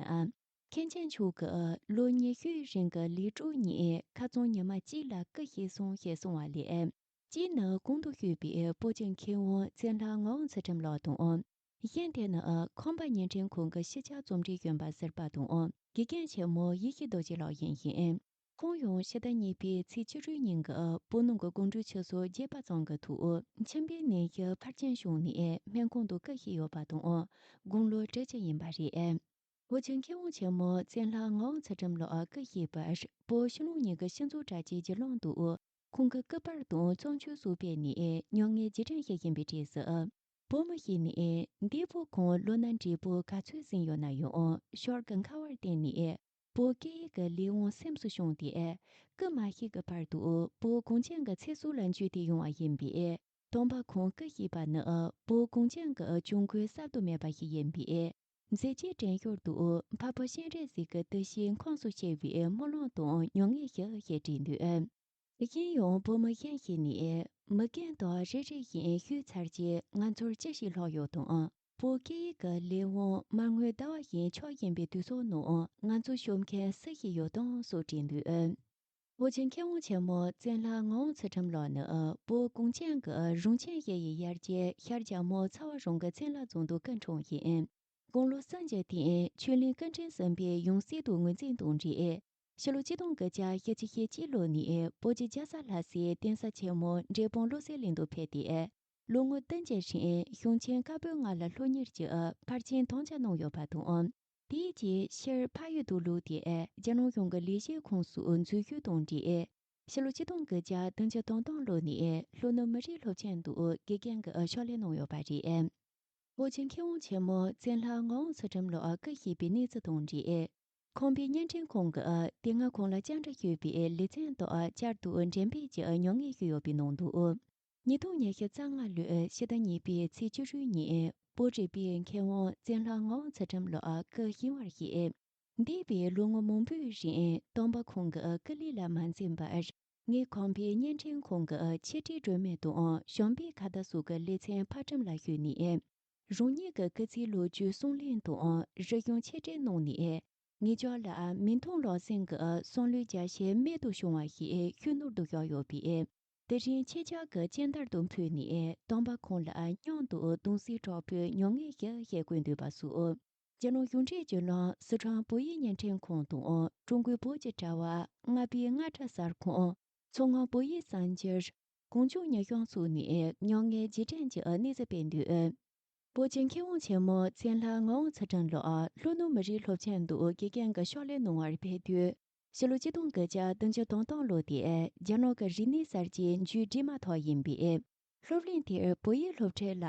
མཁན་ཆེན་མཆོག་གིས་ལོ་ཉི་ཤུའི་རིང་གི་ལས་གྲོགས་གཉིས་ཁ་རྩང་ཉི་མ་གཅིག་ལ་སྐུ་གཤེགས་སོང་ཞེས་གསུངས་པ་ལས། གཅིག་ནི་གོང་དུ་ཞུས་པའི་བོད་ཀྱི་མཁས་དབང་བཙན་ལྷ་ངག་དབང་ཚུལ་ཁྲིམས་ལགས་དང་། གཞན་དེ་ནི་ཁམས་པ་ཉིན་ཕྲན་ཁོང་གི་ཕྱི་ཁྱབ་རྩོམ་སྒྲིག་གཞོན་པ་ཟུར་པ་དང་། དགེ་རྒན་ཆེན་མོ་ཡེ་ཤེས་རྡོ་རྗེ་ལགས་ཡིན་ཞིང་། ཁོང་ཡང་ཕྱི་ཟླ་གཉིས་པའི་ཚེས་བཅུ་དྲུག་ཉིན་གྱི་བོད་ནང་གི་དགོང་དྲོ་ཆུ་ཚོད་བརྒྱད་པ་ཙམ་གྱི་ཐོག་མཆིན་པའི་ནད་གཞི་འཕར་ཆེན་བྱུང་ནས་སྨན་ཁང་དུ་སྐུ་གཤེགས་ཡོད་པ་དང་། དགུང་ལོ་དྲུག་ཅུ་ཡིན་པ་རེད། བོད་ཀྱི་མཁས་དབང་ཆེན་མོ་བཙན་ལྷ་ངག་དབང་ཚུལ་ཁྲིམས་ལགས་སྐུ་གཤེགས་པར་བོད་ཕྱི་ནང་གཉིས་ཀྱི་སྤྱི་ཚོགས་དྲ་རྒྱའི་བརྒྱུད་ལམ་དུ་ཁོང་གི་སྐུ་པར་དང་བརྩམས་ཆོས་སོགས་སྤེལ་ནས་མྱ་ངན་རྗེས་དྲན་བྱེད་བཞིན་པའི་གྲས་སུ། བོད་མི་ཞིག་ནས་འདས་པོ་ཁོང་ལོ་ན་བགྲེས་པོ་ག་ཚོད་ཟིན་ཡོད་ན་ཡང་ཤར་གྱི་ཁ་བར་བརྟེན་ནས་ བོད་སྐད་ཡིག་གི་ལས་དབང་སེམས་སུ་བྱུང་སྟེ། སྐུ་མ་གཤེགས་ཀྱི་བར་དུ་བོད་གངས་ཅན་གྱི་ཚེ་སྲོག་ལ་འཇུས་ཏེ་ཡོང་བ་ཡིན་པས། སྟོན་པ་ཁོང་སྐུ་གཤེགས་པ་ནི་བོད་གངས་ཅན་གྱི་ལྗོངས་ཁུལ་གསར་དུ་སྨྲས་པ་ཞིག་ཡིན་པས། མཛད་རྗེས་དྲན་ཞོར་དུ་འཕགས་པ་སྤྱན་རས་གཟིགས་ཀྱི་འདུ་ཤེས་ཁོངས་སུ་ཆེ་བའི་སྨོན་ལམ་དང་མྱ་ངན་ཞུ་ཞེས་བྲིས་འདུག། གཞན་ཡང་བོད་མི་གཞན་ཞིག་ནས། མི་རྒན་དག་རེ་རེ་བཞིན་ཤོད་ཚར་རྗེས་ང་ཚོར་ཅི་ཞིག་ལྷག་ཡོད་དམ། བོད་སྐད་ཡིག་གི་ལས་དབང་མར་ངོའི་ཟླ་བ་བཞིན་ཆགས་བཞིན་པའི་དུས་ཚོད་ནང་ང་ཚོ་ཤོད་མཁན་སུ་ཞིག་ཡོད་དམ་སོགས་དྲིས་འདུག། བོད་ཀྱི་མཁས་དབང་ཆེན་མོ་བཙན་ལྷ་ངག་དབང་ཚུལ་ཁྲིམས་ལགས་ནི་བོད་གངས་ཅན་གྱི་རིན་ཆེན་གཞལ་ཡས་ཡར་རྒྱས་ཤར་རྒྱལ་མོ་ཚ་བ་རོང་གི་མཚན་ལ་བྱོན་དུ་སྐུ་འཁྲུངས་ཤིང་། དགུང་ལོ་སུམ་ཅུ་དེ་ཆོས་གླིང་སྐུ་ཕྲེང་གསུམ་པའི་ཡང་སྲིད་དུ་ངོས་འཛིན་དང་འབྲེལ། ཕྱི་ལོ་ཆིག་སྟོང་དགུ་བརྒྱ་བཞི་བཅུ་ཞེ་གཅིག་ལོ་ནས་བོད་ཀྱི་རྒྱལ་ས་ལྷ་སའི་གདན་ས་ཆེན་མོ་འབྲས་སྤུངས་བློ་གསལ་གླིང་དུ་ཕེབས་ཏེ། ལོ་ངོ་བདུན་གྱི་རིང་གཞུང་ཆེན་བཀའ་པོད་ལྔ་ལ་སློབ་གཉེར་གྱི་ཕར་ཕྱིན་དམ་བཅའ་གནང་ཡོད་པ་དང་། དེའི་རྗེས་ཕྱིར་འཕགས་ཡུལ་དུ་ལོག་སྟེ་རྒྱལ་ནང་གཞུང་གི་ལས་བྱེད་ཁོངས་སུ་འཛུལ་ཞུགས་དང་འབྲེལ། ཕྱི་ལོ་ཆིག་སྟོང་དགུ་བརྒྱ་བདུན་ཅུ་དོན་གཏོང་ལོ་ནས་ལྷོ་ནུབ་མི་རིགས་སློབ་ཆེན་དུ་དགེ་རྒན་གྱི་ཕྱག་ལས་གནང་ཡོད་པ་རེད། བོད་ཀྱི་མཁས་དབང་ཆེན་མོ་བཙན་ལྷ་ངག་དབང་ཚུལ་ཁྲིམས་ལགས་སྐུ་གཤེགས་པའི་གནས་ཚུལ་དང་འབྲེལ། ཁམས་པའི་བརྙན་འཕྲིན་ཁང་གིས་དེ་སྔ་ཁོང་ལ་བཅར་འདྲི་ཞུས་པའི་ལེ་ཚན་དག་བསྐྱར་དུ་འགྲེམས་སྤེལ་གྱི་མྱ་ངན་ཞུས་ཡོད་པའི་ནང་དུ། ཉིས་སྟོང་ཉི་ཤུ་རྩ་ལྔ་ལོའི་ཕྱི་ཟླ་གཉིས་པའི་ཚེས་བཅུ་དྲུག་ཉིན་བོད་རིག་པའི་མཁས་དབང་བཙན་ལྷ་ངག་དབང་ཚུལ་ཁྲིམས་ལགས་སྐུ་གཤེགས་པར་བཤད། འདས་པའི་ལོ་ངོ་མང་པོའི་རིང་སྟོན་པ་ཁོང་གི་སྐུ་ལུས་ལ་མ་འཛེམས་པར། ངས་ཁམས་པའི་བརྙན་འཕྲིན་ཁང་གི་ཕྱི་དྲིལ་སྒྲོན་མེ་དང་བྱམས་པའི་ཁ་བརྡ་སོགས་ཀྱི་ལེ་ཚན་ཕར་འགྲེམས་ལ་ཞུགས་ནས། རང་ཉིད་ཀྱི་སྐུ་ཚེའི་ལོ་རྒྱུས་གསུང་གླེང་དང་རིག་གཞུང་ཆེད་སྤྲོད་གནང་ནས། ངེད་ཅག་ལ་མིག་མཐོང་ལག་ཟིན་གྱི་བསམ་བློའི་རྒྱ་ཆེར་རྨད་དུ་བྱུང་བ་ཞིག་ཤུལ་ནུར་དུ་བཞག་ཡོད་པས། དེ་རིང་ཁྱེད་ཅག་གི་སྤྱན་བསྟར་དུ་ཕུལ་ནས་སྟོན་པ་ཁོང་ལ་སྙིང་དུ་དུང་སེམས་དྲག་པོས་མྱ་ངན་ཞུ་ཞེས་བཀོད་འདུག་པ་སོགས། རྒྱལ་ནང་གཞུང་འབྲེལ་བརྒྱུད་ལམ་སི་ཁྲོན་བོད་ཡིག་བརྙན་འཕྲིན་ཁང་དང་ཀྲུང་གོའི་བོད་ཀྱི་དྲ་བ། རྔ་པའི་རྔ་སྒྲ་གསར་ཁང་། མཚོ་སྔོན་བོད་ཡིག་གསར་འགྱུར། གངས་ལྗོངས་ཉི་ཤོང་སོགས་ནས་མྱ་ངན་རྗེས་དྲན་གྱི་གནས་ཚུལ་སྤེལ་འདུག། བོད་ཀྱི་མཁས་དབང་ཆེན་མོ་བཙན་ལྷ་ངག་དབང་ཚུལ་ཁྲིམས་ལགས་ལྷོ་ནུབ་མི་རིགས་སློབ་ཆེན་དུ་དགེ་རྒན་གྱི་ཕྱག་ལས་གནང་བར་ཕེབས་དུས། ཕྱི་ལོ་ཆིག་སྟོང་དགུ་བརྒྱ་བདུན་ཅུ་དོན་གཏོང་ལོ་དེ་རྒྱ་ནག་གི་རིག་གནས་གསར་བརྗེའི་མཇུག་སྒྲིལ་མ་ཐག་ཡིན་པས། སློབ་གླིང་དེར་བོད་ཡིག་སློབ་ཁྲིད་ལ་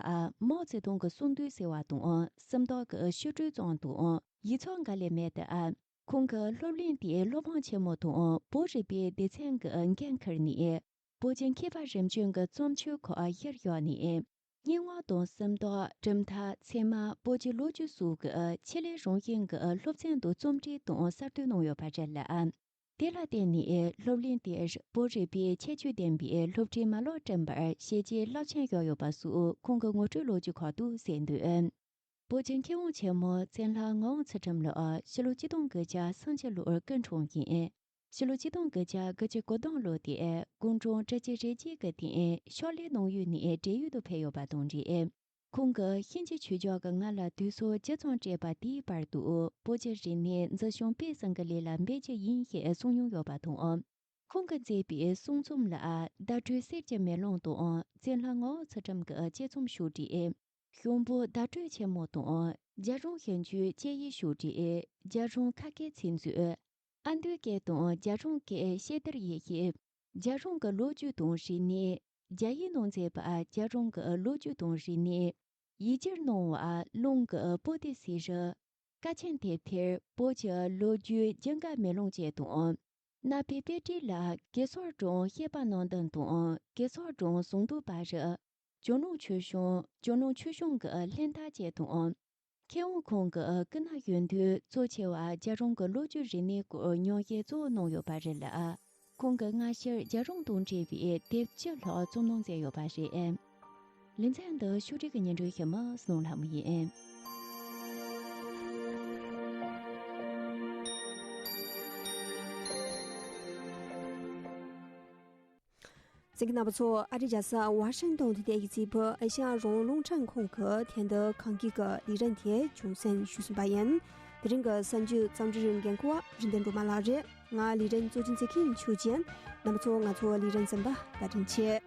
མའོ་ཙེ་ཏུང་གི་གསུང་བསྡུས་ཟེར་བ་དང་སུམ་མདོ་གི་ཞུ་སྒྲོས་ཙམ་དང་ཡིག་ཚགས་འགའ་ལས་མེད་དེ། ཁོང་གིས་སློབ་གླིང་དེའི་སློབ་དཔོན་ཆེན་མོ་དང་བོད་རིག་པའི་སྡེ་ཚན་གྱི་འགན་འཁུར་ནས། བོད་ཀྱི་མཁས་པ་རིམ་བྱོན་གྱི་རྩོམ་ཆོས་ཁག་གཞིར་བཞག་ནས། སྙན་ངག་དང་སུམ་མདོ། གྲུབ་མཐའ། ཚད་མ། བོད་ཀྱི་ལོ་རྒྱུས་སོགས་ཀྱི་ཆེད་ལས་རང་བཞིན་གྱི་སློབ་ཚན་དུ་རྩོམ་སྒྲིག་དང་གསར་གཏོད་གནང་ཡོད་པ་རེད་ལ། དེ་ལ་བརྟེན་ནས་སློབ་གླིང་དེར་བོད་རིག་པའི་ཁྱད་ཆོས་ལྡན་པའི་སློབ་ཁྲིད་མ་ལག་བསྐྲུན་པར་བྱས་རྗེས་རླབས་ཆེན་བཞག་ཡོད་པ་སོགས་ཁོང་གི་ངོ་སྤྲོད་ལོ་རྒྱུས་ཁག་ཏུ་གསལ་འདུག། བོད་ཀྱི་མཁས་དབང་ཆེན་མོ་བཙན་ལྷ་ངག་དབང་ཚུལ་ཁྲིམས་ལགས་ཕྱི་ལོ་ཆིག་སྟོང་དགུ་བརྒྱ་སུམ་ཅུ་ལོར་སྐུ་འཁྲུངས་ཤིང་། ཕྱི་ལོ་ཆིག་སྟོང་དགུ་བརྒྱ་དགུ་བཅུ་གོ་བདུན་ལོ་དེར་དགུང་གྲངས་དྲུག་ཅུ་རེ་གཅིག་གི་སྟེང་ཕྱག་ལས་གནང་ཡུལ་ནས་བགྲེས་ཡོལ་དུ་ཕེབས་ཡོད་པ་དང་འབྲེལ། ཁོང་གིས་ཤིན་ཅི་ཆོས་རྒྱལ་གྱིས་ང་ལ་དུས་ཚོད་ཇི་ཙམ་སྤྲད་པ་དེའི་བར་དུ་བོད་ཀྱི་རིག་གནས་འཛིན་སྐྱོང་སྤེལ་གསུམ་གྱི་ལས་ལ་འབད་རྒྱུ་ཡིན་ཞེས་གསུངས་མྱོང་ཡོད་པ་དང་། ཁོང་གིས་མཛད་པའི་གསུང་རྩོམ་ལ་བརྡ་སྤྲོད་གསེར་གྱི་མེ་ལོང་དང་བཙན་ལྷ་ངག་དབང་ཚུལ་ཁྲིམས་ཀྱི་དཔྱད་རྩོམ་ཤོག་དྲིལ། ཤོག་བུ་བརྡ་སྤྲོད་ཆེན་མོ་དང་རྒྱ་གཞུང་ཞིབ་འཇུག་དཔྱད་ཡིག་ཤོག་དྲིལ། རྒྱ་གཞུང་ཁ་སྐད་ཚིག་མཛོད། ཨ་མདོའི་སྐད་དང་རྒྱ་གཞུང་སྐད་ཤེས་བསྡུར་ཡིག་ཞིབ། རྒྱ་གཞུང་གི་ལོ་རྒྱུས་དང་རིག་གནས། རྒྱ་ཡིག་ནང་མཛད་པ་རྒྱ་གཞུང་གི་ལོ་རྒྱུས་དང་རིག་གནས། ཡིག་སྒྱུར་གནང་བ་ལུང་གི་པོ་ཏི་སི་རི། ཀ་ཆེན་དེབ་ཐེར་བོད་ཀྱི་ལོ་རྒྱུས་ཀྱི་འགའ་མེ་ལོང་བཅས་དང་། གནའ་དཔེ་དཔེ་ཁྲིད་ལ་གེ་སར་སྒྲུང་བཤད་པ་ནང་དོན་དང་གེ་སར་སྒྲུང་ཟུང་དུ་བར། ཇོ་ནང་ཆོས་གཞུང་། ཇོ་ནང་ཆོས་གཞུང་གི་ལྷན་ཐབས་བཅས་དང་། མཁས་དབང་ཁོང་གི་སྐུ་ན་ཡོན་དུས་གཙོ་ཆེ་བ་རྒྱ་གཞུང་གི་ལོ་རྒྱུས་རིག་གནས་སྐོར་ཉམས་ཞིབ་གཙོ་བོ་གནང་ཡོད་པ་རེད་ལ། ཁོང་གིས་སྔ་ཕྱིར་རྒྱ་གཞུང་དང་འབྲེལ་བའི་དེབ་བཅུ་ལྷག་རྩོམ་གནང་མཛད་ཡོད་པ་རེད། ལེ་ཚན་འདི་ཕྱོགས་སྒྲིག་གི་སྙན་སྒྲོན་ཞུ་མི་སྣང་ལྷ་མོ་ཡིན། གསན་མཁན་རྣམ་པ་ཚོ། ཨ་རིའི་རྒྱལ་ས་ཝ་ཤིང་ཏོན་དུ་བསྡད་ཡོད་རྩིས་པ་ཨེ་ཤ་ཡ་རང་དབང་རླུང་འཕྲིན་ཁང་གི་ཐད་དུ་གངས་སྐྱིད་ཀྱི་ལས་རིམ་དེ་རྒྱང་སྲིང་ཞུས་ཟིན་པ་ཡིན། དེ་རིང་གི་གསར་འགྱུར་རྩོམ་སྒྲིག་རིམ་འགན་འཁུར་བ་རིན་ལྡན་སྒྲོལ་མ་ལགས་རེད། ང་ལས་རིམ་གཙོ་སྐྱོང་བྱེད་མཁན་ཆོས་ཅན། རྣམ་པ་ཚོ་ང་ཚོ་ལས་རིམ་གསན་པར་བཀའ་དྲིན་ཆེ།